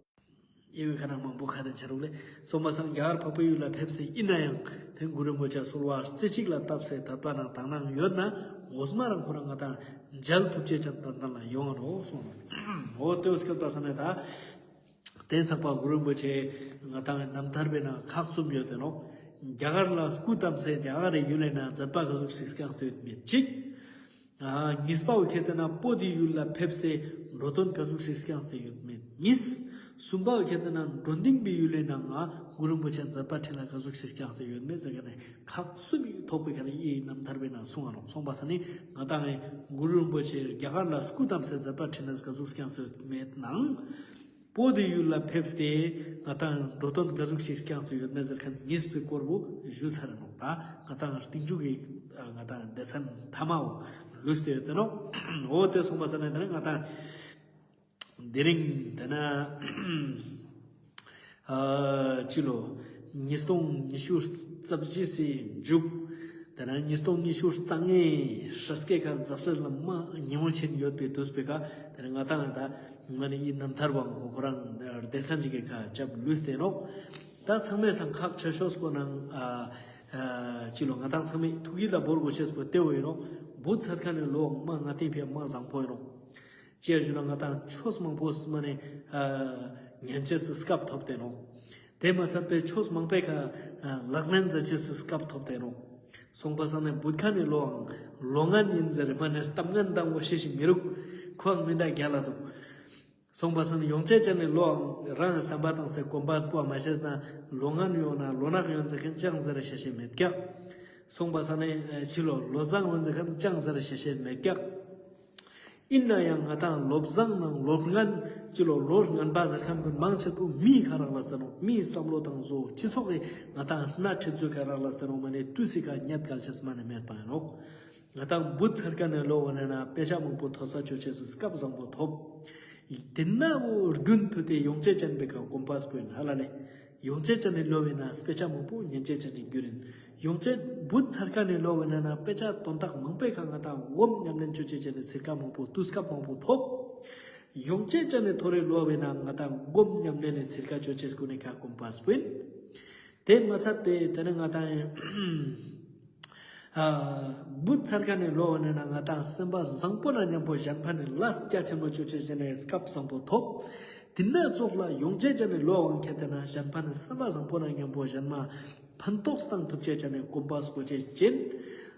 དབྱེ་བའི་ཁ་ན་མང་པོ་ཁ་དན་ཆ་རུག་ལས་སོ་མ་སང་རྒྱ་གར་འཕགས་པའི་ཡུལ་ལ་ཕེབས་སེ་ཡིན་ན་ཡང་དེ་གུ་རུ་རིན་པོ་ཆེ་གསོལ་བ་རྩེ་གཅིག་ལ་བཏབ་སེ་དད་པ་ནང་དག་སྣང་ཡོད་ན་ངོ་མ་རང་ཁོ་རང་ང་དང་མཇལ་ཐུབ་ཅེས་ཀྱང་ཏན་ཏན་ལ་ཡོང་ང་ནོ་གསུངས་ནོ། འོ་དེ་བས་སྐབས་ད་ས་ནས་ད། དེ་ཚགས་པ་གུ་རུ་རིན་པོ་ཆེ་ང་དང་རྣམ་ཐར་པའི་ནང་ཁག་གསུམ་ཡོད་དེ་ནོ། རྒྱ་གར་ལ་སྐུ་བལྟམས་སེ་རྒྱ་གར་རི་ཡུལ་ལས་ན་མཛད་པ་ག་ཟུག་ཞིག་བསྐྱངས་ཏེ་ཡོད་མེད་གཅིག་ཨ་གཉིས་པ་བོ་ཁྱེད་དེ་ན་བོད་དི་ཡུལ་ལ་ཕེབས་སེ་འགྲོ་དོན་ག་ཟུག་ཞིག་བསྐྱངས་ཏེ་ཡོད་མེད་གཉིས། གསུམ་པ་བོ་ཁྱེད་དེ་ན་འགྲོ་ལྡིང་པའི་ཡུལ་ལས་ན་ང་གུ་རུ་རིན་པོ་ཆེ་མཛད་པ་ཁྲིད་ལ་ག་ཟུག་ཞིག་བསྐྱངས་ཏེ་ཡོད་མེད་ཟེར་ག་ནས་ཁག་གསུམ་ཡིག་ཐོག་པའི་ག་ནས་ཡི་རྣམ་ཐར་པའི་ནང་གསུངས་ཨ་ནོ། གསུངས་པ་ས་ནི་ང་དང་ངི་གུ་རུ་རིན་པོ་ཆེ་རྒྱ་གར་ལ་སྐུ་བལྟམས་སེ་མཛད་པ་ཁྲིད་ན་ག་ཟུག་བསྐྱངས་ཏེ་ཡོད་མེད་ནང་། བོད་དི་ཡུལ་ལ་ཕེབས་ཏེ་ང་དང་འགྲོ་དོན་ག་ཟུག་ཞིག་བསྐྱངས་ཏེ་ཡོད་མེད་ཟེར་མཁན་གཉིས་པའི་སྐོར་བོ་ཞུས་ཚར་ནོག་ད་ང་དང་རྟིང་མཇུག་གི་ང་དང་སྡེ་ཚན་ཐ་མ་བོ་ལུས་ཏེ་ཡོད་དེ་ནོག་འོ་དེ་སོང་པ་ས་ནས་དེ་ནས་ང་དང་དེ་རིང་དེ་ན་ཨ་ཅི་ལོ་ཉིས་སྟོང་ཉི་ཤུ་རྩ་བཞི་སི་མཇུག་དེ་ན་ཉིས་སྟོང་ཉི་ཤུ་རྩ་ལྔའི་ཧྲ་སྐད་ཁ་འཛག་ཆ་ལ་མ་ཉི་མོ་ཆེན་ཡོད་པའི་དུས་པའི་ཁ་དེ་ན་ང་དང་ད་ང་ནི་ཡི་རྣམ་ཐར་བང་ཁོ་ཁོ་རང་སྡེ་ཚན་ཅིག་གི་ཁ་ཅབ་ལུས་ཏེ་ནོག་ད་ཚང་མས་སང་ཁག་ཆེ་ཤོས་པོ་ནང་ཨ་ཨ་ཅི་ལོ་ང་དང་ཚང་མས་ཐུགས་ཡིད་ལ་བོར་དགོས་ཤེས་པོ་ཏེ་བོ་ཡིན་ནོག་བུ་ཚར་ཁ་ནས་ལོ་མ་ང་ཏིང་ཕེ་མ་བཟང་པོ་ཡིན་ནོག་ཅེས་ཞུ་ན་ང་དང་ཆོས་མང་པོ་སི་མ་ནས་ཨ་ཉན་ཅེས་སི་སྐབས་ཐོབ་ཏེ་ནོག་དེ་མ་ཚད་པའི་ཆོས་མང་པའི་ཁ་ཨ་ལག་ལེན་མཛད་ཅེས་སི་སྐབས་ཐོབ་ཏེ་ནོག་སོང་པ་སང་ནས་བུད་ཁ་ནས་ལོའང་ལོ་ངན་ཡིན་ཟེར་མ་ནས་གཏམ་ངན་དང་བ་ཤེས་ཤིག་མི་རུག་ཁོའང་མི་འདྲ་རྒྱལ་ལ་འདུག་སོང་པ་སང་ཡོངས་ཆེ་ཅན་ནི་ལོའང་རང་བསམ་པ་དང་སེ་གོམ་པ་སྤོ་མ་ཤེས་ན་ལོ་ངན་ཡོང་ན་ལོ་ནག་ཡོང་ཟེར་མཁན་ཅང་ཟེར་བཤད་ཤེས་མེད་ཀྱག་སོང་པ་སང་ནི་ཕྱི་ལོ་ལོ་བཟང་ཡོང་ཟེར་མཁན་ཅང་ཟེར་བཤད་ཤེས་མེད་ཀྱག་ཡིན་ན་ཡང་ང་དང་ལོ་བཟང་ནང་ལོ་ངན་ཕྱི་ལོ་ལོ་ངན་པ་ཟེར་མཁན་ཀུན་མང་ཆེ་བོ་མི་ཁ་རག་ལ་སྟེ་ནོག་མིའི་བསམ་བློ་དང་བཟོ་སྤྱི་ཚོགས་ཀྱི་ང་དང་སྣ་ཁྲིད་ཚུལ་ཁ་རག་ལ་སྟེ་ནོག་མ་ནི་དུས་སི་ཁ་ཉད་གལ་ཆེས་མ་ནི་མེད་པ་ཡིན་ནོག་ང་དང་བུ་ཚར་ཁ་ནས་ལོ་བ་ནས་ན་དཔེ་ཆ་མང་པོ་ཐོས་པ་ཆོས་ཆེས་སི་སྐབས་བཟང་པོ་ཐོབ། དེ་ན་འོ་རྒྱུན་མཐུད་དེ་ཡོངས་ཆེ་ཅན་པའི་ཁ་གོམ་པ་སྤོས་ན་ཧ་ལ་ལེ། ཡོངས་ཆེ་ཅན་ནི་ལོ་བས་ན་དཔེ་ཆ་མང་པོ་ཉན་ཆེ་ཅན་གྱི་རྒྱུ་རིན། ཡོངས་ཆེ་བུ་ཚར་ཁ་ནས་ལོ་བས་ན་ན་དཔེ་ཆ་དོན་དག་མང་པའི་ཁ་ང་དང་སྒོམ་ཉམས་ལེན་ཆོས་ཆེ་ཅན་ནི་ཚིར་ཁ་མང་པོ་དུས་སྐབས་མང་པོ་ཐོབ། ཡོངས་ཆེ་ཅན་ནི་ཐོ་རེ་ལོ་བས་ན་ང་དང་སྒོམ་ཉམས་ལེན་ནི་ཚིར་ཁ་ཆོས་ཆེས་སྐུ་ནི་ཁ་གོམ་པ་སྤོས། དེ་མ་ཚད་པའི་དེ་ནི་ང་དང་ཡང་། ཨ། བུ་ཚར་ཁ་ནས་ལོ་བ་ནས་ན་ང་དང་སེམས་པ་བཟང་པོ་ན་མཉམ་པོ་གཞན་ཕན་ནི་ལ་རྒྱ་ཆེན་པོ་ཆོས་ཆེ་ཅན་ནས་སྐབས་བཟང་པོ་ཐོབ། དེ་ན་ཙོགས་ལ་ཡོངས་ཆེ་ཅན་ནས་ལོ་བ་ཁྱེད་དེ་ན་གཞན་ཕན་ནི་སེམས་པ་བཟང་པོ་ན་མཉམ་པོ་གཞན་མ་ཕན་ཐོགས་སྟངས་ཐུབ་ཆེ་ཅན་ནས་གོམ་པ་སྐོ་ཆེ་ཅན།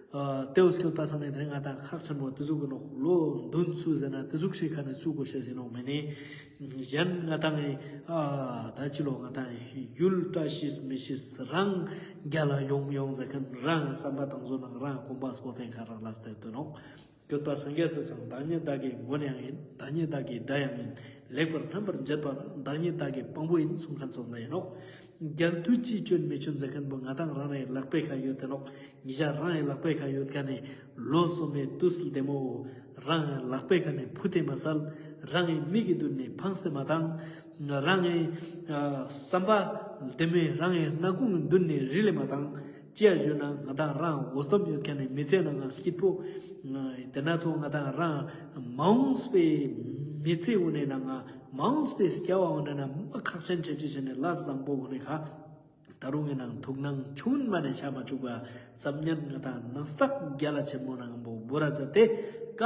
ཨ། དེའུ་སྐྱོད་པ་སང་ནས་དེ་ང་དང་ཁག་ཆེན་པོ་དེ་ཟུག་གི་ནོག་ལོ་འདུན་སུ་ཟེར་ན་དེ་ཟུག་ཤེས་ཁ་ནས་སུ་གོ་ཤེས་ཟིན་ནོག་མེ་ནི། གཞན་ང་དང་ཨ། ད་ཅི་ལོ་ང་དང་ཡུལ་བཀྲ་ཤིས་མི་ཤིས་རང་རྒྱ་ལ་ཡོང་མི་ཡོང་ཟེར་མཁན་རང་བསམ་པ་དང་བཟོ་ནང་རང་གོམ་པ་སྤོ་ཐེན་ཁ་རག་ལ་སྟེ་དོན་ནོག་སྐྱོད་པ་སངས་རྒྱས་སུ་སང་བདག་ཉིད་བདག་གི་མགོན་ཡང་ཡིན། བདག་ཉིད་བདག་གི་དགྲ་ཡང་ཡིན། ལེགས་པར་རྣམ་པར་འབྱེད་པ་ལ་བདག་ཉིད་བདག་གི་དཔང་པོ་ཡིན་གསུང་མཁན་ཚོགས་ལ་ཡིན་ནོག་རྒྱལ་དུས་ཅི་སྤྱོད་མི་སྤྱོད་མཛད་མཁན་པོ་ང་དང་རང་རེ་ལག་པའི་ཁ་ཡོད་དེ་ནོག་ཉི་ཤ་རང་རེ་ལག་པའི་ཁ་ཡོད་ཁ་ནས་ལོ་སོ་མའི་དུས་སུ་བདེ་མོ་རང་རེ་ལག་པའི་ཁ་ནས་ཕུ་ཏེ་མ་སལ། རང་རེ་མིག་གི་མདུན་ནས་ཕངས་ཏེ་མ་བཏང་། རང་རེ་བསམ་པ་བདེ་མོའི་རང་རེ་སྣ་ཁུང་གི་མདུན་ནས་རིལ་ལེ་མ་བཏང་། ཅི་ཡ་ཞུ་ན་ང་དང་རང་འོ་སྟོབས་ཡོད་ཁ་ནས་མི་ཚེ་ནང་ང་སྐྱིད་པོ། དེ་ན་ཚོ་ང་དང་རང་མ་འོངས་པའི་མི་ཚེ་འོ་ནས་ནང་ང་མ་འོངས་པའི་སྐྱ་བ་འོ་ནས་ན་མ་ཁག་ཆེན་ཆེ་ཆེ་བྱས་ནས་ལ་བཟང་པོ་འོ་ནས་ཁ། ད་རུང་ངའི་ནང་ཐུགས་སྣང་ཆུང་མ་ནས་ཆ་མ་བཅུག་པ་ཙམ་ཉན་ང་དང་ནང་སྟག་རྒྱ་ལ་ཆེན་མོ་ནང་འབོ་བོ་ར་ཛ་ཏེ་ཀ་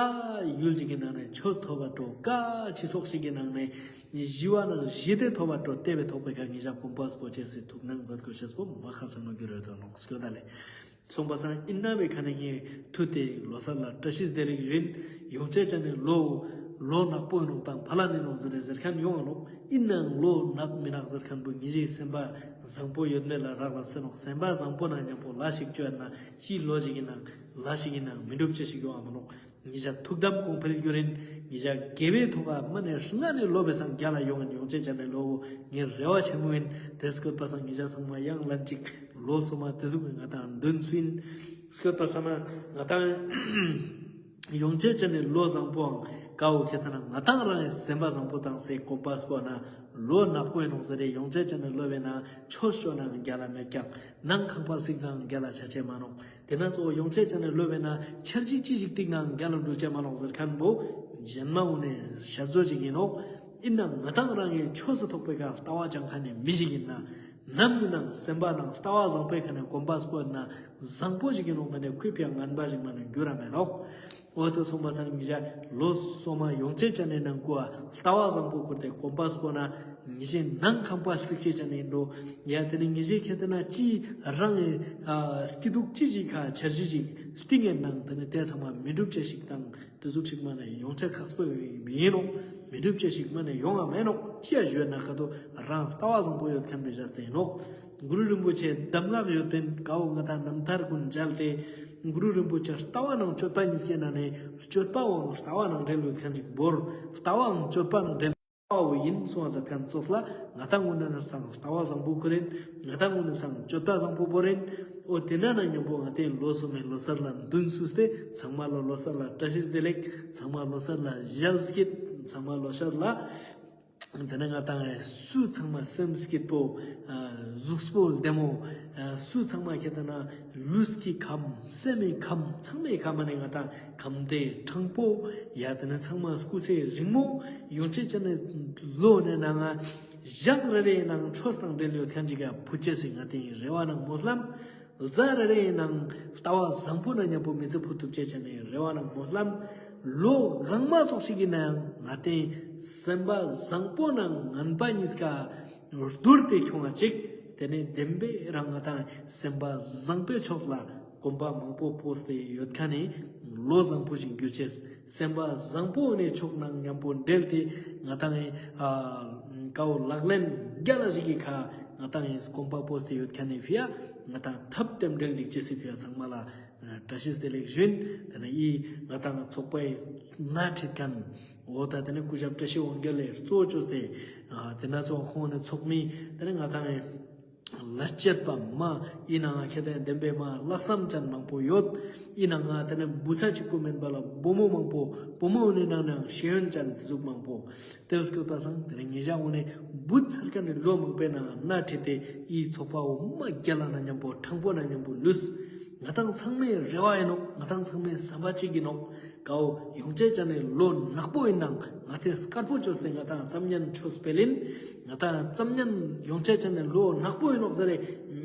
ཡུལ་གཅིག་གི་ནང་ནས་ཆོས་ཐོབ་པ་འགྲོ་ཀ་ཕྱི་ཚོགས་ཤིག་གི་ནང་ནས་ཞི་བ་ནང་ཞི་བདེ་ཐོབ་པ་འགྲོ་བལྟས་པའི་ཐོག་པའི་ཁ་ངེད་ཅག་གོམ་པ་སྤོ་ཆེ་སའི་ཐུགས་སྣང་མཛད་དགོས་ཤེས་པོ་མ་ཁག་ཆེན་མོ་གི་རེད་དོ་ནོག་སྐྱོ་ད་ལེ། སོང་པ་སང་ཨིན་ན་བའི་ཁ་ནས་ངས་ཐུ་ཏེ་ལོ་སར་ལ་བཀྲ་ཤིས་བདེ་ལེགས་ཞུ་ཡིན། ཡོང་ཆེ་ཅན་ནས་ལོ་ལོ་ནག་པོ་ཡིན་ནོག་དང་ཕ་ལ་ནི་ནོག་ཟེར་ཏེ་ཟེར་མཁན་ཡོང་ང་ནོག་ཨིན་ནའང་ལོ་ནག་མི་ནག་ཟེར་མཁན་པོ་ཉི་ཞིག་སེམས་པ་བཟང་པོ་ཡོད་མེད་ལ་རག་ལ་སྟེ་ནོག་སེམས་པ་བཟང་པོ་ན་མཉམ་པོ་ལ་ཞིག་བཅོས་ན་ཅི་ལོ་ཞིག་ཡིན་ནའང་ལ་ཞིག་ཡིན་ནའང་མི་འགྲུབ་ཅེས་ཞིག་ཡོང་ང་མ་ནོག་ཉི་ཞག་ཐུགས་དམ་གོང་འཕེལ་རྒྱུ་རིན། ཉི་ཞག་དགེ་བའི་ཐོག་ལ་མ་ནས་སྔ་ནས་ལོ་བའི་སང་རྒྱ་ལ་ཡོང་ཡིན། ཡོང་ཆེ་ཅན་ནས་ལོ་བོ་ངའི་རེ་བ་ཆེན་མོ་ཡིན། དེ་སྐོར་པ་སང་ཉི་ཞག་ཚང་མ་ཡང་ལན་གཅིག་ལོ་སོ་མ་དེ་ཟུག་ང་དང་འདོན་སུ་ཡིན། སྐོར་པ་སང་ན་ང་དང་ཡོང་ཆེ་ཅན་ནས་ལོ་བཟང་པོའང་དཀའ་བོ་ཁེ་ཐ་ན་ང་དང་རང་ཡི་སེམས་པ་བཟང་པོ་དང་སའི་གོམ་པ་སྤོ་ན་ལོ་ནག་པོ་ཡིན་ནོག་ཟེར་རེ། ཡོང་ཆེ་ཅན་ནས་ལོ་བའི་ན་ཆོས་ཤོ་ནང་རྒྱ་ལ་མེད་ཀྱང་ནང་ཁང་པ་སིག་ནང་རྒྱ་ལ་ཆ་ཆེ་མ་ནོག་དེ་ན་གཙོ་བོ་ཡོང་ཆེ་ཅན་ནས་ལོ་བའི་ན་འཆར་གཞི་ཅི་ཞིག་ཏིག་ནང་རྒྱ་ལ་འགྲུལ་ཆེ་མ་ནོག་ཟེར་མཁན་པོ་གཞན་མ་འོ་ནས་ཤ་ཚོ་ཅིག་ཡིན་ནོག་ཨིན་ན་ང་དང་རང་ངའི་ཆོས་སུ་ཐོག་པའི་ཁ་ལྟ་བ་ཅང་ཁ་ནས་མི་ཞིག་ཡིན་ན། ནམ་ཡིན་ནང་སེམས་པ་ནང་ལྟ་བ་བཟང་པོའི་ཁ་ནས་གོམ་པ་སྤོས་ན་བཟང་པོ་ཞིག་ཡིན་ནོག་མ་ནས་གུས་པའི་ངན་པ་ཞིག་མ་ནས་འགྱུར་ར་མེད་ནོག་འོ་དེ་སོང་པ་སང་ཉི་ཞག་ལོ་སོ་མ་ཡོང་ཆེ་ཅན་ནས་ནང་གོ་ལྟ་བ་བཟང་པོ་ཁུར་ཏེ་གོམ་པ་སྤོ་ན་ཉི་ཞག་ནང་ཁང་པ་བརྩིགས་ཆེ་ཅན་ནས་འགྲོ། ཡ་དེ་ནས་ཉི་ཞག་ཁེ་ཏེ་ན་ཅི་རང་ཨ་སྐྱིད་སྡུག་ཅི་ཞིག་ཁ་འཆར་གཞི་ཞིག་སྟེང་ངེ་ནང་དེ་ནས་དེ་ཚང་མ་མི་འགྲུབ་ཅེས་ཞིག་དང་དེ་ཟུག་ཞིག་མ་ནས་ཡོང་ཆེ་ཁག་སྤོ་ཡིན་ནོག་མི་འགྲུབ་ཅེས་ཞིག་མ་ནས་ཡོང་ང་མེད་ནོག་ཅི་ཡ་ཞུས་ན་ཁ་ཐོ་རང་ལྟ་བ་བཟང་པོ་ཡོད་མཁན་པའི་བཞག་སྟེ་ཡིན་ནོག་གུ་རུ་རིན་པོ་ཆེ་གདམས་ངག་ཡོད་པའི་དཀའ་བོ་ང་དང་རྣམ་ཐར་ཀུན་མཇལ་ཏེ། གུ་རུ་རིན་པོ་ཆེ་ལྟ་བ་ནང་སྤྱོད་པ་གཉིས་ཀའི་ནང་ནས་སྤྱོད་པའང་ལྟ་བ་ནང་འབྲེལ་ཡོད་མཁན་ཅིག་བོར། ལྟ་བའང་སྤྱོད་པ་ནང་འབྲེལ་ལྟ་བ་བོ་ཡིན་གསུང་བ་མཛད་མཁན་ཚོགས་ལ་ང་དང་ངོ་ནས་ན་སང་ལྟ་བ་བཟང་པོ་ཁོ་རེན། ང་དང་ངོ་ནས་སང་སྤྱོད་པ་བཟང་པོ་བོ་རེན། འོ་དེ་ན་ན་མཉམ་པོ་ང་དེ་ལོ་སོ་མའི་ལོ་སར་ལ་འདུན་སུས་ཏེ་ཚང་མ་ལོ་ལོ་སར་ལ་བཀྲ་ཤིས་བདེ་ལེགས། ཚང་མ་ལོ་སར་ལ་ཞལ་སྐྱིད། ཚང་མ་ལོ་སར་ལ། དེ་ནས་ང་དང་སུ་ཚང་མ་སེམས་སྐྱིད་པོ། ཨ་གཟུགས་པོ་བདེ་མོ། ཨ་སུ་ཚང་མ་ཁྱེད་ལྟ་ན་ལུས་ཀྱི་ཁམས་སེམས་ཀྱི་ཁམས་ཚང་མའི་ཁམས་ནས་ང་དང་ཁམས་བདེ་དྲང་པོ། ཡ་དེ་ནས་ཚང་མ་སྐུ་ཚེ་རིང་མོ་ཡོང་ཆེ་ཅན་ནས་ལོ་ནས་ནང་ང་ཞག་རེ་རེའི་ནང་ཆོས་དང་འབྲེལ་ཡོད་མཁན་ཅིག་ག་བུ་ཆེ་སི་ང་དེའི་རེ་བ་ནང་སྨོན་ལམ། གཟའ་རེ་རེའི་ནང་ལྟ་བ་བཟང་པོ་ན་མཉམ་པོ་མི་ཚེ་འཕུར་ཐུབ་ཅེས་བྱས་ནས་རེ་བ་ནང་སྨོན་ལམ། ལོ་གང་མ་ཚོགས་ཤིག་གི་ནང་ང་དེ་སེམས་པ་བཟང་པོ་ནང་ངན་པ་གཉིས་ཀ་བསྡུར་ཏེ་ཁྱོང་བ་ཅིག་དེ་ནས་བདེན་པའི་རང་ང་དང་སེམས་པ་བཟང་པོའི་ཕྱོགས་ལ་གོམ་པ་མང་པོ་སྤོས་ཏེ་ཡོད་མཁན་ནི། བློ་བཟང་པོ་ཞིག་འགྱུར་ཅེས། སེམས་པ་བཟང་པོ་ནས་ཕྱོགས་ནང་མཉམ་པོ་འབྲེལ་ཏེ་ང་ཏང་ཨེ་ཨ་ཀའོ་ལག་ལེན་རྒྱ་ལ་ཞིག་གི་ཁ་ང་ཏང་ཨེ་གོམ་པ་སྤོས་ཏེ་ཡོད་མཁན་ནི་ཕི་ཡ་ང་ཏང་ཐབས་ལྟེམ་འབྲེལ་འགྲིག་ཅེས་སི་ཕི་ཡ་ཚང་མ་ལ་བཀྲ་ཤིས་བདེ་ལེགས་ཞུན། དེ་ནས་ཨི་ང་ཏང་ཚོགས་པའི་སྣེ་ཁྲིད་མཁན་འོ་ད་དེ་ནས་སྐུ་ཞབས་བཀྲ་ཤིས་དབང་རྒྱལ་ལས་གཙོ་བཅོས་ཏེ་དེ་ན་ཚོ་ཁོང་ནས་ཚོགས་མི་དེ་ནས་ང་ཏང་ལ་བཅད་པ་མ་ཨི་ན་ང་ཁྱེད་དང་ལྡན་པའི་མ་ལྷག་བསམ་ཅན་མང་པོ་ཡོད། ཨི་ན་ང་དེ་ནས་བུ་ཚ་གཅིག་པུ་མིན་པ་ལ་བུ་མོ་མང་པོ་བུ་མོ་འོ་ནི་ནང་ནས་ཤེས་ཡོན་ཅན་དེ་ཟུག་མང་པོ་དེ་སྐྱོད་པ་སང་དེ་ནས་ངེད་ཅག་འོ་ནི་བུ་ཚར་ཁ་ནས་ལོ་མང་པོའི་ནང་སྣེ་ཁྲིད་དེ་ཨི་ཚོགས་པ་འོ་མ་རྒྱལ་ལ་ན་མཉམ་པོ་དྲང་པོ་ན་མཉམ་པོ་ལུས། ང་ཏང་ཚང་མའི་རེ་བ་ཡིན་ནོག་ང་ཏང་ཚང་མའི་བསམ་པ་གཅིག་ཡིན་ནོག་ཀའོ་ཡོང་ཆེ་ཅན་ནས་ལོ་ནག་པོ་ཡིན་ནང་ང་ཏེ་སྐར་པོ་བཅོས་ཏེ་ང་ཏང་ཙམ་ཉན་ཆོས་སྤེལ་ཡིན། ང་ཏང་ཙམ་ཉན་ཡོང་ཆེ་ཅན་ནས་ལོ་ནག་པོ་ཡིན་ནོག་ཟེར་རེ་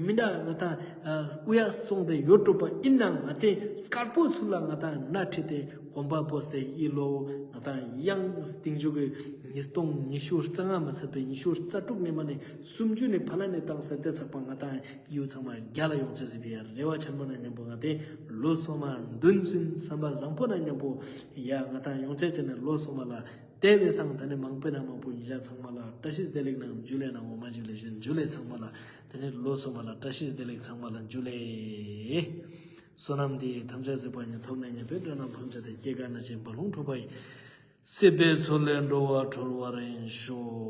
མི་འདྲ་ང་ཏང་ཨ་ཨུ་ཡ་སོང་སྟེ་ཡོད་གྲུབ་པ་ཡིན་ནང་ང་ཏེ་སྐར་པོ་ཚུར་ལ་ང་ཏང་སྣེ་ཁྲིད་དེ་གོམ་པ་སྤོས་ཏེ་ཨི་ལོ་ང་ཏང་ཡང་སྟིང་འཇུག་གི་ཉིས་སྟོང་ཉི་ཤུ་རྩ་ལྔ་མ་ཚད་པའི་ཉི་ཤུ་རྩ་དྲུག་ནས་མ་ནས་སུམ་ཅུ་ནས་ཕ་ལ་ནས་བཏང་ས་དེ་ཚགས་པ་ང་ཏང་ཡུལ་ཚང་མ་རྒྱ་ལ་ཡོང་ཆེ་ཟེར་བའི་རེ་བ་ཆེན་པོ་ན་མཉམ་པོ་ང་ཏེ་ལོ་སོ་མ་འདུན་ཚུན་བསམ་པ་བཟང་པོ་ན་མཉམ་པོ་ཡ་ང་ཏང་ཡོང་ཆེ་ཆེ་ནས་ལོ་སོ་མ་ལ་དེ་བས་སང་ད་ནས་མང་པོ་ན་མང་པོ་ཉིད་ཅག་ཚང་མ་ལ་བཀྲ་ཤིས་བདེ་ལེགས་ནང་འཇུ་ལེ་ནང་འོ་མ་འཇུ་ལེ་བཞིན་འཇུ་ལེ་ཚང་མ་ལ་དེ་ནས་ལོ་སོ་མ་ལ་བཀྲ་ཤིས་བདེ་ལེགས་ཚང་མ་ལ་འཇུ་ལེ། བསོད་ནམས་འདི་ཐམས་ཅད་གཟིགས་པ་ཉིད་ཐོབ་ནས་ཉེས་པའི་དགྲ་རྣམས་ཕམ་བྱས་ཏེ་སྐྱེ་རྒ་ན་འཆིའི་རྦ་ཀློང་འཁྲུགས་པ་ཡི། སྲིད་པའི་མཚོ་ལས་འགྲོ་བ་སྒྲོལ་བར་ཤོག།